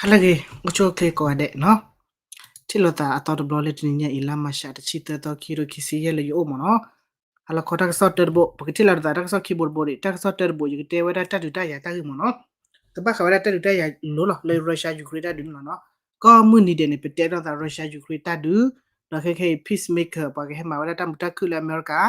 ဟါလၢအဂ့ၤ အိၣ်ဆူၣ်အိၣ်ချ့ကိးဂၤဒဲးနီၤ, ထံၣ်လိာ်သးအသီတဘျီလၢတနံၤညါအံၤ လါမၤရှးတဆံသၢသီ ခံကထိခံဆံယဲၢ် လၢယအိၣ်မ့ၢ်နီၤ, ဟါလီၤခီတၢ်ကစီၣ်တၢတဘိ ပကထံၣ်လိာ်သးတၢ်ကစီၣ်ခံဘိတဘိဒီး တၢ်ကစီၣ်တၢတဘိ ယကတဲဝဲဒၣ်တၢ်ဒုးတၢ်ယၤတၢ်ဂ့ၢ်မ့ၢ်နီၤ, ကဘၣ်ဃးဝဲဒၣ်တၢ်ဒုးတၢ်ယၤလိၤလီၤ လၢ Russia Ukraine တၢ်ဒုးန့ၣ်လီၤနီၤ, ကီၢ်မုၢ်နံၤဒဲးန့ၣ် ပတဲလိာ်သး Russia Ukraine တၢ်ဒုး, ဒီးခဲခဲအံၤ peacemaker ပှၤကဟဲမၤဝဲဒၣ်တၢ်မုာ်တၢ်ခုၣ်လၢအမဲရကၤ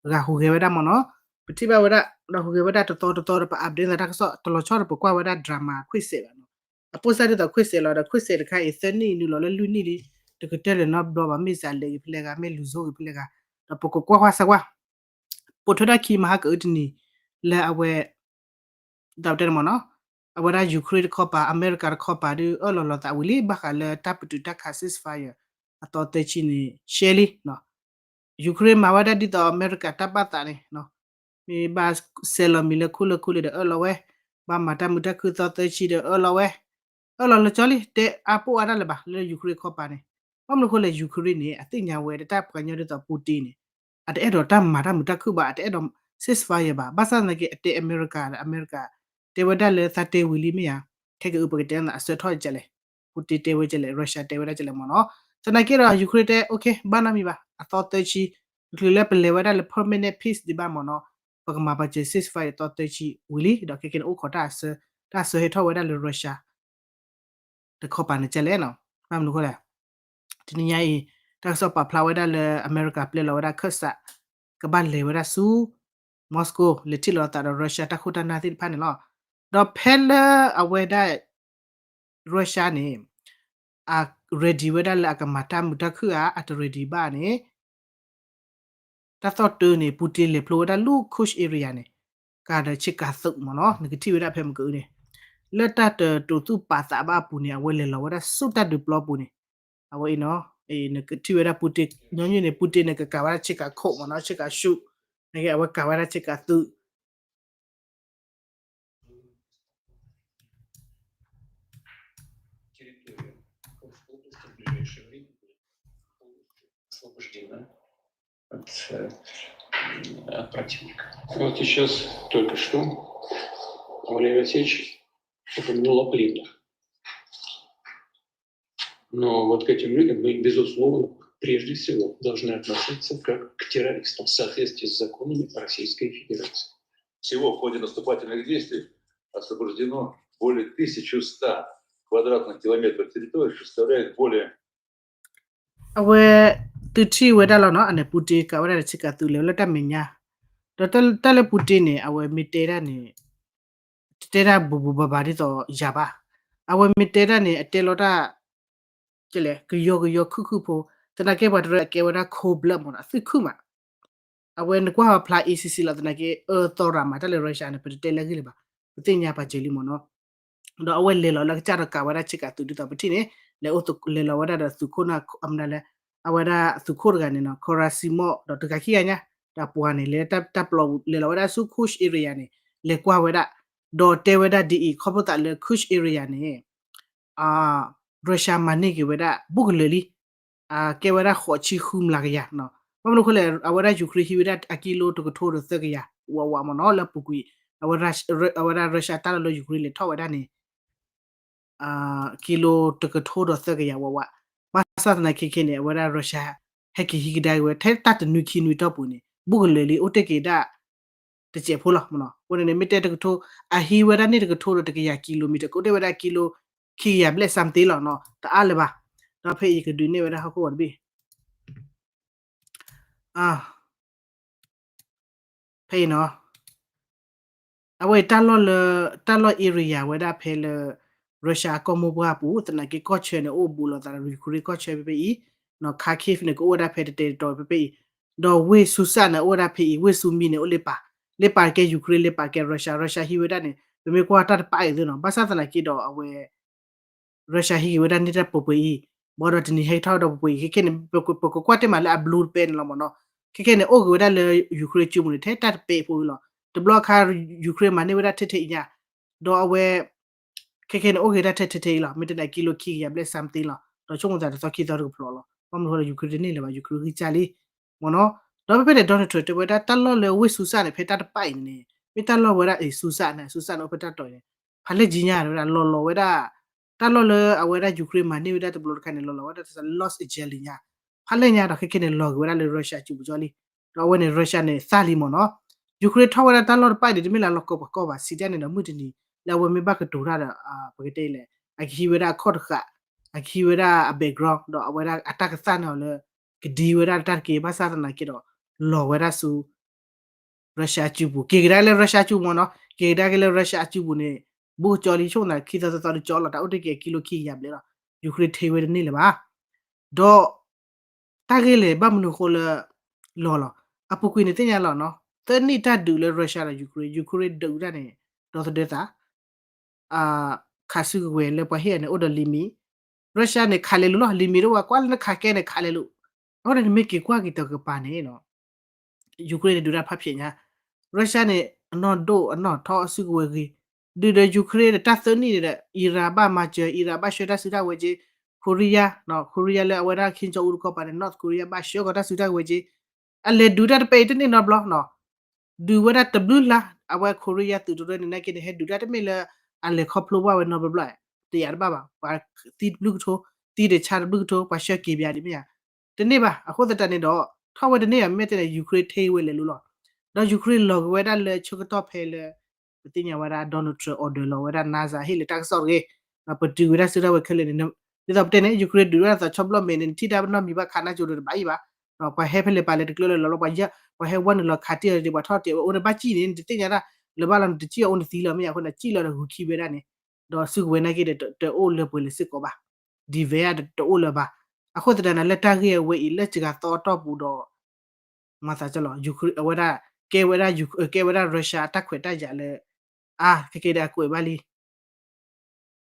ဂၤဟူးဂဲၤဝဲဒၣ်မ့ၢ်နီၤ, ပထံၣ်ဘၣ်ဝဲဒၣ် ဒီးဟူးဂဲၤဝဲဒၣ်တသီတသီဒီး ပ update သးတၢ်ကစီၣ်တလီၤဆီဒီး ပကွၢ်ဝဲဒၣ် drama ခွံစဲးဘၣ်နီၤ, အပိၢ်စၢ်ဒ်သိးခွံစဲးလီၤဒီး ခွံစဲးတခါအံၤ သၢနံၣ်နုာ်လီၤလၢလွံၢ်နံၣ်လံ, တကတၢၢ်လဲၤနီတဘျီဘၣ် မ့ၢ်စးလဲၤဂ့ၤဖဲလဲၣ်ဂၤ မ့ၢ်လူၤစိဂ့ၤဖဲလဲၣ်ဂၤ, ဒီးပကကွၢ်ကွၢ်စၢ်ကွၢ် ပိာ်ထွဲတၢ်ခံမဟါကအုတနံၤ လၢအဝဲ ဒ်တဲန့ၣ်မ့ၢ်နီၤ, အဝဲဒၣ် Ukraine တခီပၤ အမဲရကၤတခီပၤဒီး အၢၣ်လီၤလိာ်သးဝံၤလံ ဘၣ်ဃးလၢတၢ်ပတုာ်တၢ်ခး ceasefire အသီသၢဆံန့ၣ် ရှဲလံနီၤ, Ukraine မၤဝဲဒၣ်ဒ်သိးအမဲရကၤတၢ်ဘၣ်သးန့ၣ်နီၤ, မ့ၢ်ဘၣ်ဆဲးလီၤမံၤလၢခိၣ်လၢခိၣ်လံဒီးအၢၣ်လီၤဝဲ, ဘၣ်မၤတၢ်မုာ်တၢ်ခုၣ်သီသၢဆံဒီးအၢၣ်လီၤဝဲ, အၢၣ်လီၤလၢကၠီလံ တဲအါပိၢ်အါဒၣ်လၢၤဘၣ် လၢ Ukraine တခီပၤန့ၣ်, ဘၣ်မနုၤအဃိလဲၣ် Ukraine န့ၣ် အသ့ၣ်ညါဝဲဒၣ်တၢ်ပှၤကညီဒ်သိး Putin န့ၣ် အတအဲၣ်ဒိးတၢ်မၤတၢ်မုာ်တၢ်ခုၣ်ဘၣ် အတအဲၣ်ဒိး ceasefire ဘၣ်, ဘၣ်ဆၣ်သနာ်က့ အတဲအမဲရကၤဒီး အမဲရကၤ တဲဝဲဒၣ်လၢသးတဲဝံၤလံမ့ၢ်ဧါ, ခဲကအုပကတဲအဆၢထီၣ်ကလဲၣ်, Putin တဲဝဲကလဲၣ် Russia တဲဝဲဒၣ်ကလဲၣ်မ့ၢ်နီၤ, သနာ်က့ဒီး Ukraine တဲ okay ဘၣ်နီတမံၤဘၣ် အသီသၢဆံ, တချုးလၢပလဲၤဝဲဒၣ်လၢ permanent peace ဒံးဘၣ်မ့ၢ်နီၤ, ပကမၤပာ်စၢၤ ceasefire အသီသၢဆံဝံၤလံ ဒီးခဲခဲန့ၣ် အိၣ်ခိးတၢ်အဆၢ, တၢ်ဆၢဟဲထီၣ်ဝဲဒၣ်လၢ Russia တခီပၤန့ၣ်ကလဲၣ်နီၤ, ဘၣ်မနုၤအဃိလဲၣ်, တနံၤညါအံၤ တၢ်ကစီၣ်ပာ်ဖျါဝဲဒၣ်လၢအမဲရကၤပျဲလီၤဝဲဒၣ်ခၢၣ်စး ကဘၣ်လဲၤဝဲဒၣ်ဆူ Moscow လဲၤထံၣ်လိာ်သးဒီး Russia တၢ်ခိၣ်တၢ်နၢ်သ့ၣ်တဖၣ်န့ၣ်လီၤ, ဒီးဖဲလၢအဝဲဒၣ် Russia န့ၣ် အ ready ဝဲဒၣ်လၢအကမၤတၢ်မုာ်တၢ်ခုၣ်ဧါ အတ ready ဘၣ်န့ၣ် တၢ်သီၣ်တၢန့ၣ် Putin လဲၤဖျိဝဲဒၣ်လၢ Kursk area န့ၣ် ကဒီးဆ့ကၤသုးမ့ၢ်နီၤ နကထံၣ်ဝဲဒၣ်ဖဲမ့ၢ်ကအုန့ၣ် လၢတၢ်တတိာ်သူၣ်ပာ်သးဘၣ်အပူၤန့ၣ် အဝဲလဲၤလီၤဝဲဒၣ်ဆူတၢ်ဒုးပျီပူၤန့ၣ် အဝဲအံၤနီၤ နကထံၣ်ဝဲဒၣ် Putin ညီနုၢ်န့ၣ် Putin န့ၣ် ကကၤဝဲဒၣ်ဆ့ကၤခိၣ်မ့ၢ်နီၤ ဆ့ကၤဆူၣ် နက့အဝဲကၤဝဲဒၣ်ဆ့ကၤသုး территория Курской области в ближайшее время будет полностью освобождена от, э, от противника. Вот сейчас только что Валерий Васильевич упомянул о пленных. Но вот к этим людям мы, безусловно, прежде всего должны относиться как к террористам в соответствии с законами Российской Федерации. Всего в ходе наступательных действий освобождено более тысячи ста квадратных километров территории, составляет более အဝဲ သုထံၣ်ဝဲဒၣ်လီၤနီၤ အန့ၣ် Putin ကၤဝဲဒၣ်ဒီးဆ့ကၤသုးလဲၤဝဲလၢတၢ်မဲာ်ညါ ဒီးတၢ်လၢ Putin န့ၣ် အဝဲမ့ၢ်တဲဒၣ်န့ၣ် တတဲဒၣ်ဘူးဘူးဘၣ်ဘၣ်ဒ်သိးယၤဘၣ် အဝဲမ့ၢ်တဲဒၣ်န့ၣ် အတဲလီၤတၢ် ကလဲၣ် ကယီကယီခုၣ်ခုၣ်ဖိ သနာ်က့ပှၤတရၢအကဲဝဲဒၣ် cold blood မ့ၢ်နီၤ အသုးခုၣ်မး အဝဲနကွၢ်ပဖျါ A C C လီၤ သနာ်က့ အၢသီရၤမး တၢ်လၢ Russia န့ၣ် ပတတဲလၢအဂ့ၢ်လၢၤဘၣ် ပသ့ၣ်ညါပာ်စၢၤလံမ့ၢ်နီၤ ဒီးအဝဲလဲၤလီၤလၢကစၢ်ဒီးကၤဝဲဒၣ်ဆ့ကၤသုးဒ်သိးပထံၣ်န့ၣ် လဲၤအိၣ်လဲၤလီၤဝဲဒၣ်ဒီးသုးခိၣ်န့ၣ် အမနုၤလဲၣ် အဝဲဒၣ်သုးခိၣ်တဂၤန့ၣ်နီၤ Gerasimov ဒီးတဂၤခံဂၤညါ ဒီးအပှၤန့ၣ် လဲၤတၢ်ပျီပူၤ လဲၤလီၤဝဲဒၣ်ဆူ Kursk area န့ၣ် လဲၤကွၢ်ဝဲဒၣ် ဒီးတဲဝဲဒၣ်ဒ်အံၤ ခီဖျိသးလၢ Kursk area န့ၣ် Russia မၤန့ၢ်က့ၤဝဲဒၣ် ဘူးကလၢာ်လံ ကဲဝဲဒၣ်ဃိးဆံဃုမျးကယၤနီၤ ဘၣ်မနုၤအဃိလဲၣ် အဝဲဒၣ် Ukraine ဟံးဝဲဒၣ်အကံလိတကထိဒီးသၢကယၤ ဝးဝးမ့ၢ်နီၤ လၢအပူၤကွံာ် အဝဲဒၣ် Russia တၢ်လီၢ်လၢ Ukraine လဲၤထီၣ်ဝဲဒၣ်န့ၣ် ကံလိတကထိဒီးသၢကယၤဝးဝး ဘၣ်ဆၣ်သနာ်က့ခဲန့ၣ် အဝဲဒၣ် Russia ဟဲက့ၤဟံးကဒါက့ၤဝဲ ထဲတၢ်တနွံခံနွံတီၢ်ပူၤန့ၣ် ဘူးကလၢာ်လံ အိၣ်တ့ၢ်က့ၤဒၣ် တစဲးဖိလီၤမ့ၢ်နီၤ အဃိန့ၣ် မ့ၢ်တဲတကထိ အဟံးဝဲဒၣ်န့ၢ်တကထိဒီးတကယၤ kilometer ကအိၣ်တ့ၢ်ဝဲဒၣ် ကံလိ ခံကယၤဘျဲၣ် something လီၤနီၤ တအါလၢၤဘၣ် ဒီးဖဲအံၤယကဒုးနဲၣ်ဝဲဒၣ်ဟီၣ်ခိၣ်ဝီၤတဘ့ၣ် ဖဲအံၤနီၤ အဝဲတၢ်လီၢ်လၢ တၢ်လီၢ် area ဝဲဒၣ်ဖဲလၢ Russia အကီၢ်မိၢ်ပှၢ်ပူၤ သနာ်က့ကီၢ်ဆၢန့ၣ် အိၣ်ဘူးလိာ်သးဒီး Ukraine ကီၢ်ဆၢဖဲဖဲအံၤ နီၤ Kharkiv န့ၣ် ကအိၣ်ဝဲဒၣ်ဖဲတတဲာ်တတီၤဖဲဖဲအံၤ ဒီးဝ့ၢ်စူစၢ်န့ၣ် အိၣ်ဝဲဒၣ်ဖဲအံၤ ဝ့ၢ်စူမံန့ၣ် အိၣ်လၢပၢ် လၢပၢ်ကဲ Ukraine လၢပၢ်ကဲ Russia Russia ဟံးဝဲဒၣ်န့ၣ် ပမ့ၢ်ကွၢ်တၢ်တပာ်အံၤသ့နီၤ ဘၣ်ဆၣ်သနာ်က့ဒီးအဝဲ Russia ဟံးက့ၤဝဲဒၣ်န့ၢ်တၢ်ပှဲၤပှဲၤအံၤ ဘၣ်ဒီးတနံၤဟဲထီၣ်ဒီးပှဲၤပှဲၤအံၤ ခဲခဲန့ၣ် ပကကွၢ်တ့ၢ်မးလၢအ blue တပဲန့ၣ်လီၤမ့ၢ်နီၤ ခဲခဲန့ၣ် အိၣ်ဂ့ၤဝဲဒၣ်လၢ Ukraine ကၠိပူၤန့ၣ် ထဲတၢ်တပဲအဖိအံၤလီၤ တဘျီအခါ Ukraine မၤန့ၢ်ဝဲဒၣ်ထဲထဲအံၤညါ ဒီးအဝဲ ခဲခဲန့ၣ် အိၣ်ဂ့ၤဒၣ်ထဲထဲထဲအံၤလီၤ မ့ၢ်တနာ်ကံလိခံကယၤဘျဲၣ် something လီၤ ဒီးဆိကမိၣ်သးတသီခံသီတကဖျိးလီၤ ဘၣ်မနုၤဃိဒီး Ukraine တန့ၢ်လၢၤဘၣ် Ukraine ဂံၢ်စၢ်လံ မ့ၢ်နီၤ ဒီးဖဲဖဲန့ၣ် Donald Trump တဲဝဲဒၣ်တၢ်လီၢ်လၢဝ့ၢ်စူစၢ်န့ၣ် ဖဲတၢ်တပာ်အံၤန့ၣ် မ့ၢ်တၢ်လီၢ်ဝဲဒၣ်အံၤ စူစၢ်န့ၣ် စူစၢ်န့ၣ် အိၣ်ဖဲတၢ်တီၤအံၤန့ၣ် ဖးလဲၢ်ကံညါဝဲဒၣ် လီၤလီၤဝဲဒၣ် တၢ်လီၢ်လၢအဝဲဒၣ် Ukraine မၤန့ၢ်ဝဲဒၣ်တဘျီတခါန့ၣ် လီၤလီၤဝဲဒၣ်တၢ် Los Angeles ညါ, ဖးလဲၢ်ညါဒီးခဲခဲန့ၣ် လီၤက့ၤဝဲဒၣ်လၢ Russia အစုပူၤကၠီလံ. ဒီးအဝဲန့ၣ် Russia န့ၣ် သၣ်လံမ့ၢ်နီၤ. Ukraine ထီၣ်ဝဲဒၣ်တၢ်လီၢ်တဖၣ်န့ၣ် တမ့ၢ်လၢလီၢ်ကီၢ်ပှၤကီၢ်ဘၣ်, စံးတၢ်န့ၣ်ဒီး မုၢ်တနံၤလၢအဝဲမ့ၢ်ဘၣ်ကတိၤတၢ်ဒီး ပကတဲလဲၣ်, အကဟံးဝဲဒၣ်အခီၣ်တဃာ်, အကဟံးဝဲဒၣ်အ background ဒီးအဝဲဒၣ်အတၢ်ကသၣ်န့ၣ်လၢ ကဒံဝဲဒၣ်တၢ်တက့ၢ်. ဘၣ်ဆၣ်သနာ်က့ဒီး လီၤဝဲဒၣ်ဆူ Russia အစုပူၤ, က့ၤကဒါက့ၤလၢ Russia အစုပူၤမ့ၢ်နီၤ, က့ၤကဒါက့ၤလၢ Russia အစုပူၤန့ၣ် ဘူးကၠီလံ ဆိကမိၣ်သးခံသီသီသီဒီးကၠီလီၤ, တၢ်အိၣ်တ့ၢ်က့ၤအကံလိခံကယၤဘျဲၣ်လီၤ. Ukraine ထ့ဝဲတန့ၢ်လၢၤဘၣ်. ဒီး တၢ်ဂ့ၢ်လဲၣ် ဘၣ်မနုၤအဃိလၢ လီၤလီၤ. အပူၤကွံာ်န့ၣ်သ့ၣ်ညါလီၤနီၤ, သၢနံၣ်တၢ်ဒုးလၢ Russia ဒီး Ukraine, Ukraine ဒုးတၢ်န့ၣ် ဒီသဒၢသး ခးစုကဝဲၤလၢပှၤဟ့ၣ်အီၤန့ၣ် အိၣ်ဒီးလံာ်မံၤ, Russia န့ၣ် ခးလဲၤလိာ်လီၤ, လံာ်မံၤတအိၣ်ဘၣ်, ကွၢ်လၢနခးကဲန့ၣ် ခးလဲၤလိာ်. အဃိန့ၣ် နမ့ၢ်က့ၤကွၢ်က့ၤတကပၤန့ၣ် Ukraine န့ၣ် ဒုးတၢ်ဖးဖျဲးညါ, Russia န့ၣ် အနီၢ်ဒိၣ်အနီၢ်ထီအစုကဝဲၤဂ့ၤ, ဒုးဒီး Ukraine န့ၣ် တၢ်သၢနံၣ်န့ၣ်ဒီး Iran ဘၣ်မၤစၢၤ, Iran ဘၣ်ဆှၢတၢ်စုတၢ်ဝဲၤက့ၤ, Korea, Korea လၢအဝဲဒၣ် Kim Jong Un တခီပၤန့ၣ် North Korea ဘၣ်ဆှၢကီးတၢ်စုတၢ်ဝဲၤက့ၤ, အလဲၤဒုးတၢ်တပဲအံၤတန့ၢ်နီတဘျီနီၤ. ဒုးဝဲဒၣ်တဘျုးလါ, အဝဲ Korea သုးတရၢန့ၣ် နာ်က့န့ၣ် ဟဲဒုးတၢ်တမ့ၢ်လၢ အလဲၤခီဖျိဘၣ်ဝဲနီတဘျီဘျီ, တယာ်တဘၣ်ဘၣ်, ပှၤသံတဘျုးကထိ, သံတဆါတဘျုးကထိ, ပှၤဆှၢက့ၤပယၤဒ်မ့ၢ်ဧါ, တန့ၢ်ဘၣ်. အဃိသတးန့ၣ်ဒီး ထီၣ်ဝဲတန့ၢ်ဘၣ် မ့ၢ်တဲန့ၣ် Ukraine ထ့ဝဲလဲၤလိာ်လီၤ. ဒီး Ukraine လီၤက့ၤဝဲဒၣ်လၢဆၢကတီၢ်ဖဲလၢ ပသ့ၣ်ညါဝဲဒၣ် Donald Trump order လီၤဝဲဒၣ် NASA ဟ့ၣ်လၢတၢ်ကစီၣ်တဂ့ၤ, ပတုာ်ဝဲဒၣ်စုတၢ်ဝဲၤခဲလၢာ်န့ၣ်, ဒ်သိးပတဲန့ၣ် Ukraine ဒုးဝဲဒၣ်သးဆီဘျီၣ်မဲာ်န့ၣ် နထံၣ်တၢ်ပနီၣ်မံၤဘၣ်ခးနၢ်ကၠိဒီးတဘၣ်အံၤဘၣ်, ပှၤဟဲဖဲလဲၣ်ပာ်လဲၣ်တကျၢလၢလီၤလီၤ, ပှၤဟဲဝဲနုာ်လီၤခးတ့ၢ်အီၤဒ်ပှၤထီၣ်တ့ၢ်ဝဲအိၣ်န့ၣ်ဘၣ်ကံၣ်န့ၣ် နတသ့ၣ်ညါတၢ်လၢၤဘၣ်လီၤ, နတကံၣ်အီၤအိၣ်နသံလီၤ မ့ၢ်အဃိန့ၣ် ကံၣ်လီၤဒီးဂုာ်ခံဝဲဒၣ်န့ၣ်, ဒီးစုကဝဲၤနာ်က့ဒီး တအိၣ်လၢပှဲၤလၢၤစ့ၢ်ကီးဘၣ်, ဒ်ဝဲဒၣ်တအိၣ်လၢၤဘၣ်. အဃိသတးန့ၣ် လၢတၢ်ဂ့ၢ်အဝဲအံၤလၢစှၤသီအတီၢ်ပူၤဒီး မၤသးကလီၤ Ukraine အဝဲဒၣ် ကဲဝဲဒၣ် ကဲဝဲဒၣ် Russia အတၢ်ခွဲးတၢ်ယာ်လၢ အါ ခဲကဲဒီးအကွဲးဘၣ်လံ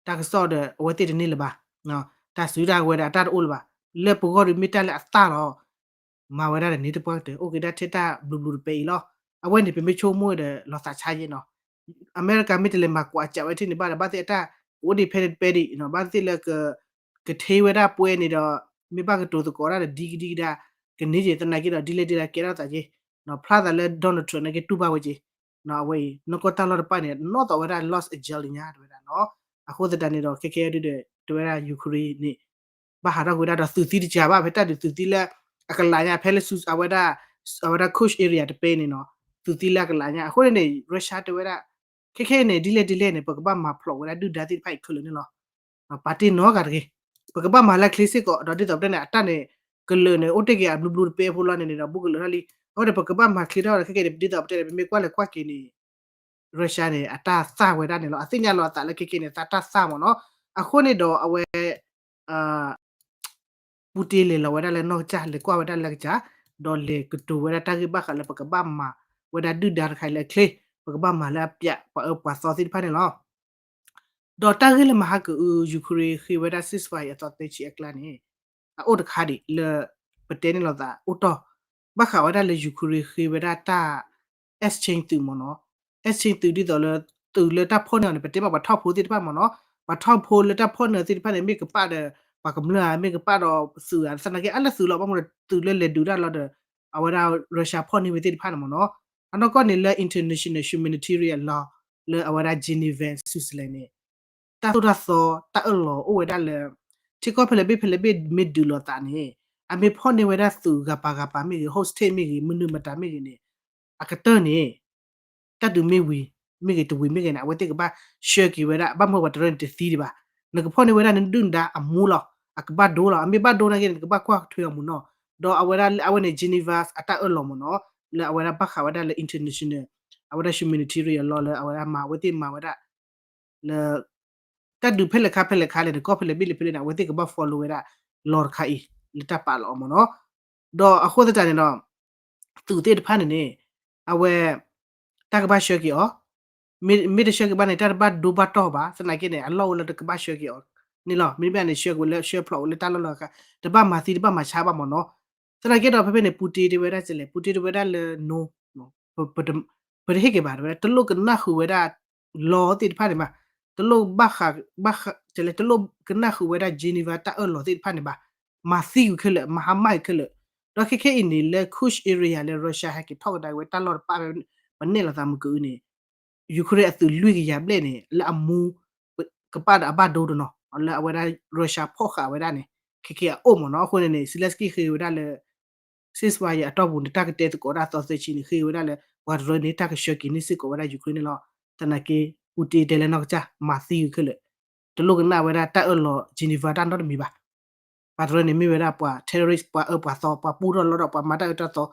တၢ်ကစီၣ်ဒီး အဝဲသ့ၣ်တန့ၢ်လၢၤဘၣ်, တၢ်စုတၢ်ဝဲၤဒီးအတၢ်တအိၣ်လၢၤဘၣ်, လၢပဂီၢ်ဒီးမ့ၢ်တၢ်လၢအသၣ်လီၤ, မၤဝဲဒၣ်ဒီးန့ၣ်တပှၢ်ကတၢၢ် အိၣ်က့ၤဒၣ်ထဲတၢ်ဘျုးဘျုးတပဲအံၤလီၤ. အဝဲန့ၣ်ပမ့ၢ်ဆိကမိၣ်ဒီးလီၤသးဆါယဲနီၤ, အမဲရကၤမ့ၢ်တလဲၤမၤကွၢ်စးဝဲထဲန့ၣ်ဘၣ်ဒီး ဘၣ်သ့ၣ်အတၢ်အိၣ်ဒံးဖဲန့ၣ်တပဲဒံး, ဘၣ်သ့ၣ်လၢ ကထ့ဝဲဒၣ်ပှဲၤန့ၣ်ဒီး မ့ၢ်ဘၣ်ကတိၤသကိးတၢ်ဒီးဒ်ကဒံကဒါ ကန့ၢ်က့ၤသနာ်က့ဒီး ဒ်လဲၣ်ဒ်လဲၣ်ကဲထီၣ်သးက့, ဖျါသးလၢ Donald Trump နာ်က့တူၢ်ဘၣ်ဝဲက့ၤ, အဝဲအံၤ နီၢ်ကီၢ်တၢ်လီၢ်တဖၣ်န့ၣ် နီၢ်သီးဝဲဒၣ် Los Angeles ညါတဝဲဒၣ်နီၤ. အဃိသတးန့ၣ်ဒီး ခဲခဲဒုဒီး တဝဲဒၣ် Ukraine န့ၣ် ဘၣ်ဟးထီၣ်ကွံာ်ဝဲဒၣ်ဒီးသုးသံတစှၤဘၣ် ဖဲတၢ်ဒုးသုးသံလၢ အကလးညါ ဖဲလၢ အဝဲဒၣ် အဝဲဒၣ် Kursk area တပဲန့ၣ်နီၤ, သုးသံလၢအကလးညါ အဃိန့ၣ်န့ၣ် Russia တဲဝဲဒၣ် ခဲခဲအံၤန့ၣ် ဒ်လဲၣ်ဒ်လဲၣ်န့ၣ် ပကဘၣ်မၤဖျိးဝဲဒၣ်ဒုၣ်ဒါသ့ၣ်တဖၣ်အံၤခဲလၢာ်န့ၣ်လီၤ. ပာ်တ့ၢ်နီတဂၤတဂ့ၤ, ပကဘၣ်မၤလၢချ့စ့ၢ်ကီး ဒီးဒ်သိးပတဲန့ၣ် အတၢ်န့ၣ် ကလၢာ်န့ၣ် အိၣ်တ့ၢ်က့ၤအဘျုးဘျုးတပဲဖိလီၤန့ၣ်န့ၣ်ဒီး ဘူးကလၢာ်ထီၣ်လံ, အဃိန့ၣ် ပကဘၣ်မၤချ့ထီၣ်ဒီးခဲခဲန့ၣ် ဒ်သိးပတဲန့ၣ် ပမ့ၢ်ကွၢ်လဲၤကွၢ်က့ၤန့ၣ် Russia န့ၣ် အတၢ်သၣ်ဝဲဒၣ်န့ၣ်လီၤ. အသ့ၣ်ညါလီၤအသးလၢခဲခဲန့ၣ် သးတၢ်သၣ်မ့ၢ်နီၤ. အဃိန့ၣ်ဒီးအဝဲ Putin လဲၤလီၤဝဲဒၣ်လၢနီၢ်ကစၢ် လဲၤကွၢ်ဝဲဒၣ်လၢကစၢ်, ဒီးလဲၤကတိၤဝဲဒၣ်တၢ်ဂ့ၢ်ဘၣ်ဃးလၢ ပကဘၣ်မၤဝဲဒၣ်ဒုၣ်ဒါတခါအံၤလၢအချ့, ပကဘၣ်မၤလၢအပျး ပှၤအၢပှၤသီသ့ၣ်တဖၣ်န့ၣ်လီၤ. ဒီးတၢ်ဂ့ၢ်လၢမဟါကအု Ukraine ဃ့ဝဲဒၣ် ceasefire အသီသ့ဆံးအကျါန့ၣ် အအိၣ်တခါဒံးလၢ ပတဲန့ၣ်လိာ်သးအိၣ်တီၢ် ဘၣ်ဃးဝဲဒၣ်လၢ Ukraine ဃ့ဝဲဒၣ်တၢ် F sixteen သုးမ့ၢ်နီၤ, F sixteen သုးဒ်သိးလၢ သုးလၢတၢ်ဖီၣ်န့ၢ်အီၤန့ၣ် ပတဲဘၣ်ပှၤထီၣ်ဖိသ့ၣ်တဖၣ်မ့ၢ်နီၤ, ပှၤထီၣ်ဖိလၢတၢ်ဖီၣ်န့ၢ်အီၤသ့ၣ်တဖၣ်န့ၣ် မ့ၢ်ကပာ်ဒီး ပှၤကမျၢၢ်ဧါ မ့ၢ်ကပာ်ဒီးသုးဧါ သနာ်က့အါလၢသုးလီၤ ဘၣ်မနုၤဒီးသုးလၢလဲၤဒုးတၢ်လီၤဒီး အဝဲဒၣ် Russia ဖီၣ်န့ၢ်ဝဲသ့ၣ်တဖၣ်န့ၣ်မ့ၢ်နီၤ, အနီၢ်ကီၢ်န့ၣ်လၢ international humanitarian law လၢအဝဲဒၣ် Geneva Switzerland န့ၣ် တၢ်သိၣ်တၢ်သီတၢ်အၢၣ်လီၤအိၣ်ဝဲဒၣ်လၢ ထံကီၢ်ဖဲလဲၣ်ဘ့ၣ်ဖဲလဲၣ်ဘ့ၣ်မ့ၢ်ဒုးလိာ်သးန့ၣ် အမ့ၢ်ဖီၣ်န့ၢ်ဝဲဒၣ်သုးဂၤပၤဂၤပၤမ့ၢ်ဂ့ၤ hostage မ့ၢ်ဂ့ၤ မနုၤမတၤမ့ၢ်ဂ့ၤန့ၣ် အကတၢၢ်န့ၣ် တၢ်ဒုးမ့ၢ်ဝံၤ မ့ၢ်ဂ့ၤတဝံၤမ့ၢ်ဂ့ၤန့ၣ် အဝဲသ့ၣ်ကဘၣ်ဆှၢက့ၤဝဲဒၣ် ဘၣ်မနုၤပှၤတရၢန့ၣ်တသံဒံးဘၣ်, နကဖီၣ်န့ၢ်ဝဲဒၣ်နဒုၣ်နဒါအမူလီၤ, အကဘၣ်ဒိလီၤ, အမ့ၢ်ဘၣ်ဒိနာ်က့န့ၣ် နကဘၣ်ကွၢ်ထွဲအီၤမ့ၢ်နီၤ, ဒီးအဝဲဒၣ်အဝဲန့ၣ် Geneva အတၢ်အၢၣ်လီၤမ့ၢ်နီၤ, လၢအဝဲဒၣ်ဘၣ်ဃးဝဲဒၣ်လၢ international အဝဲဒၣ် humanitarian law လၢအဝဲဒၣ်မၤအဝဲသ့ၣ်မၤဝဲဒၣ် လၢ တၢ်ဒုးဖဲလဲၣ်ခါဖဲလဲၣ်ခါလဲၣ် တကီၢ်ဖဲလဲၣ်ဘ့ၣ်လဲၣ်ဖဲလဲၣ်န့ၣ် အဝဲသ့ၣ်ကဘၣ် follow ဝဲဒၣ် law တခါအံၤ လၢတၢ်ပာ်လီၤအီၤမ့ၢ်နီၤ, ဒီးအဃိသတးန့ၣ်ဒီး သုးသ့ၣ်တဖၣ်န့ၣ်န့ၣ် အဝဲ တၢ်ကဘၣ်ဆှၢက့ၤအီၤ, မ့ၢ်တဆှၢက့ၤဘၣ်န့ၣ် တၢ်တဘၣ်ဒိဘၣ်တီၢ်ဘၣ် သနာ်က့န့ၣ် အလီၢ်အိၣ်လၢတကဘၣ်ဆှၢက့ၤအီၤန့ၣ်လီၤ, မ့တမ့ၢ်န့ၣ် ဆှၢက့ၤဝဲလၢဆှၢဖျိးဝဲလၢတၢ်လီၢ်လီၤ, တဘၣ်မၤသံတဘၣ်မၤဆါဘၣ်မ့ၢ်နီၤ, သနာ်က့ဒီးဖဲဖဲန့ၣ် Putin တဲဝဲဒၣ်လဲၣ် Putin တဲဝဲဒၣ်လၢ no ပတဟ့ၣ်က့ၤဘၣ်တဲဝဲဒၣ် တလိၣ်ကနၣ်ဃုာ်ဝဲဒၣ် law သ့ၣ်တဖၣ်န့ၣ်ဘၣ်, တလိၣ်ဘၣ်ဃး ဘၣ်ဃး တလိၣ်ကနၣ်ဃုာ်ဝဲဒၣ် Geneva တၢ်အၢၣ်လီၤသ့ၣ်တဖၣ်န့ၣ်ဘၣ်, မၤသံကွံာ်ခဲလၢာ် မၤဟါမၢ်ကွံာ်ခဲလၢာ်, ဒီးခဲခဲအံၤန့ၣ်လၢ Kursk area လၢ Russia ဟဲက့ၤထီၣ်ကဒါက့ၤဝဲတၢ်လီၢ်တဖၣ်ဖဲ ပနဲၣ်လိာ်သးမုၢ်ကအုန့ၣ် Ukraine အသုးလွံၢ်ကယၤဘျဲၣ်န့ၣ် လၢအမူ ကပာ်ဒီးအဘၣ်ဒိတနီၤ, လၢအဝဲဒၣ် Russia ဖီၣ်ဃာ်ဝဲဒၣ်န့ၣ် ခဲကဲအအိၣ်မ့ၢ်နီၤ. အဃိန့ၣ်န့ၣ် Zelensky ဃ့ဝဲဒၣ်လၢ ceasefire အတီၢ်ပူၤန့ၣ် တၢ်ကတဲသကိးတၢ်သီသၢဆံန့ၣ် ဃ့ဝဲဒၣ်လၢ ပှၤတရၢန့ၣ် တၢ်ကဆှၢက့ၤန့ၢ်စ့ၢ်ကီးဝဲဒၣ် Ukraine န့ၣ်လီၤ. သနာ်က့ Putin တဲလၢနီၢ်ကစၢ် မၤသံဂုာ်ခဲလၢာ်, တလိၣ်ကနၣ်ဝဲဒၣ်တၢ်အၢၣ်လီၤ Geneva တၢ်နီတမံၤဘၣ်. ပှၤတရၢန့ၣ်မ့ၢ်ဝဲဒၣ်ပှၤ terrorist ပှၤအၢပှၤသီ ပှၤပူထီၣ်လီထီၣ် ပှၤမၤတၢ်အၢတၢ်သီ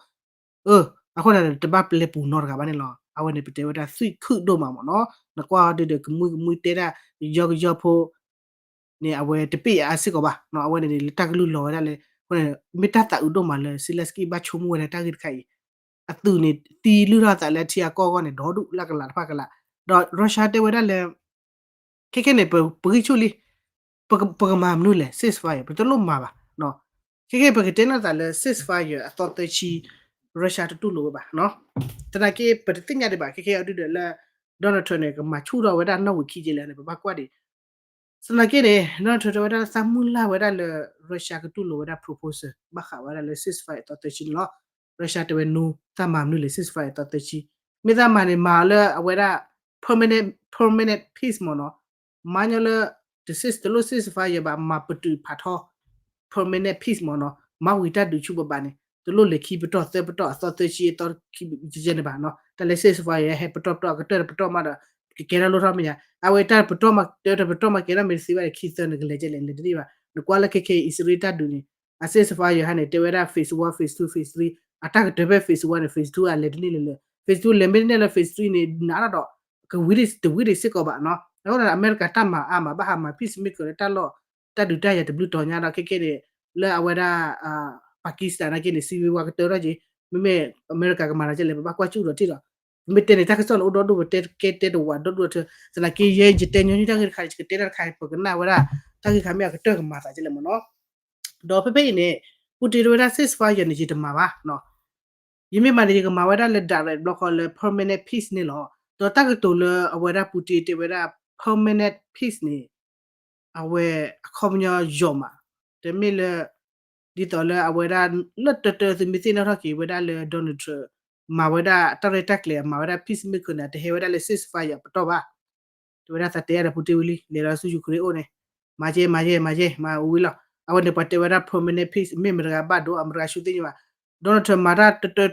အၢ အဃိန့ၣ် တဘၣ်ပျဲပူၤနီတဂၤဘၣ်န့ၣ်လီၤ. အဝဲန့ၣ် ပတဲဝဲဒၣ်သွံၣ်ခုၣ်ဒိၣ်မးမ့ၢ်နီၤ. နကွၢ်ဒုဒီး ကမှံကမှံတဲဒၣ် ကယီကယီဖိ န့ၣ် အဝဲတပ့ၢ်အါစ့ၢ်ကီးဘၣ်. အဝဲန့ၣ်န့ၣ် လၢတၢ်ကလုၢ်လီၤဝဲဒၣ်လၢ အဃိန့ၣ် မ့ၢ်တၢ်သးအုးဒိၣ်မးလၢ Zelensky ဘၣ်ဆိကမိၣ်ဝဲဒၣ်တၢ်ဂ့ၢ်တခါအံၤ အသုးန့ၣ် သံလုၢ်ထီၣ်သးလၢထံအကီၢ်အဂီၢ်န့ၣ် ဒီဒူၣ်လၢကလးတဖၣ်ကလး. ဒီး Russia တဲဝဲဒၣ်လၢ ခဲခဲန့ၣ် ပဂံၢ်ဆူၣ်လံ, ပကမၤမနုၤလဲၣ် ceasefire ပတလိၣ်မၤဘၣ်. ခဲခဲပကတဲနီၢ်သးလၢ ceasefire အသီသၢဆံ Russia တတူၢ်လိာ်ဝဲဘၣ်. သနာ်က့ ပတသ့ၣ်ညါဒံးဘၣ် ခဲခဲအဒုဒီးလၢ Donald Trump န့ၣ် ကမၤဆူၣ်ထီၣ်ဝဲဒၣ်နီၣ်ဝံာ်ခံက့လၢာ်န့ၣ် ပဘၣ်ကွၢ်ဒံး သနာ်က့န့ၣ် Donald Trump တဲဝဲဒၣ်လၢသးမုၢ်လၢ်ဝဲဒၣ်လၢ Russia ကတူၢ်လိာ်ဝဲဒၣ် proposal ဘၣ်ဃးဝဲဒၣ်လၢ ceasefire အသီသၢဆံန့ၣ်လီၤ. Russia တဲဝဲ no သးမၤမနုၤလဲၣ် ceasefire အသီသၢဆံ, မ့ၢ်သးမၤန့ၣ် မၤအီၤလၢအဝဲဒၣ် permanent permanent peace မ့ၢ်နီၤ. မၤညီလၢ တ cease တလိၣ် ceasefire ဘၣ် မၤပတုာ်ဖးထီ permanent peace မ့ၢ်နီၤ. မၤဝံၤတၢ်ဒုးဆူၣ်ဘၣ်ဘၣ်န့ၣ် တလိၣ်လဲၤခံပတီၢ်သၢပတီၢ်အသီသၢဆံအသီခံကဲန့ၣ်ဘၣ်နီၤ. တၢ်လၢ ceasefire ဟဲပတီၢ်ပတီၢ်အကတၢၢ်တပတီၢ်မးဒီး ကကဲထီၣ်လိၣ်ထီၣ်မ့ၢ်ညါ အဝဲတၢ်ပတီၢ်မး တၢ်ပတီၢ်မးကဲထီၣ်မ့ၢ်တသ့ဘၣ်ဒီး ခံသၢန့ၣ် ကလဲၤကဲလဲၣ် လဲၤတန့ၢ်ဘၣ်. နကွၢ်လၢခဲခဲအံၤ အံၣ်စရ့လးတၢ်ဒုးန့ၣ် အ ceasefire ဟဲန့ၣ် တဲဝဲဒၣ် phase one phase two phase three အတၢ်ကတၢၢ်ဖဲ phase one န့ၣ် phase two အလဲၤတန့ၢ်လၢၤလၢၤ phase two အလဲၤမ့ၢ်တန့ၢ်လၢ phase three န့ၣ် နးထီၣ်ဒီး ကဝံၤတဝံၤဒံးစ့ၢ်ကီးဘၣ်နီၤ. အဃိဒီး အမဲရကၤတၢ်မၤအါမး ဘၣ်ဟးမၤ peace maker လၢတၢ်လီၢ် တၢ်ဒုးတၢ်ယၤတဘျုးတီၤညါဒီး ခဲခဲန့ၣ် လၢအဝဲဒၣ် Pakistan နာ်က့န့ၣ် စံးဝဲဝါကတၢၢ်ထီၣ်က့ၤ မ့မ့ၢ်အမဲရကၤကမၤတၢ်ကလဲၣ် ပဘၣ်ကွၢ်စူၣ်ဒီးထံၣ်ဒီး ပမ့ၢ်တဲန့ၣ် တၢ်ကစီၣ်လၢအိၣ်ဒီဒူၣ် ပတဲကဲတဲတဝးဒီဒူၣ်အထၢ သနာ်က့ယဲယတဲညီနုၢ်တၢ်ဂ့ၢ်တခါန့ၣ် ယကတဲတၢ်တခါ ပကနၣ်ဝဲဒၣ် တၢ်ဂ့ၢ်တခါမ့ၢ်အကတၢၢ်ကမၤသးကလဲၣ်မ့ၢ်နီၤ. ဒီးဖဲဖဲအံၤန့ၣ် Putin တဲဝဲဒၣ် ceasefire န့ၣ် ယတမၤဘၣ် ယမ့ၢ်မၤန့ၣ် ယကမၤဝဲဒၣ်လၢ direct ဘျီဃီလၢ permanent peace န့ၣ်လီၤ. ဒီးတၢ်ကတိၤလၢအဝဲဒၣ် Putin တဲဝဲဒၣ် permanent peace န့ၣ် အဝဲအခီပညီယိာ်မး တမ့ၢ်လၢ ဒ်သိးလၢအဝဲဒၣ် လၢတၢတၢသုမ့ၢ်သ့ၣ်နီၣ်ထီၣ်က့ၤဝဲဒၣ်လၢ Donald Trump မၤဝဲဒၣ်တၢ်ရဲၣ်တၢ်ကျဲၤ မၤဝဲဒၣ် peace maker န့ၣ် တဟဲဝဲဒၣ်လၢ ceasefire ပတီၢ်ဘၣ် တဲဝဲဒၣ်သးတဲအါဒီး Putin ဝံၤလံ လဲၤလီၤဆူ Ukraine အိၣ်န့ၣ် မၤယဲ မၤယဲ မၤယဲ မၤဝံၤလီၤ. အဝဲန့ၣ် ပှၤတဲဝဲဒၣ် permanent peace မ့ၢ်မတၤတဂၤဘၣ်ဒိ အမတၤတဂၤဆူသ့ၣ်ညါဘၣ်. Donald Trump မၤတၢ်တတၢ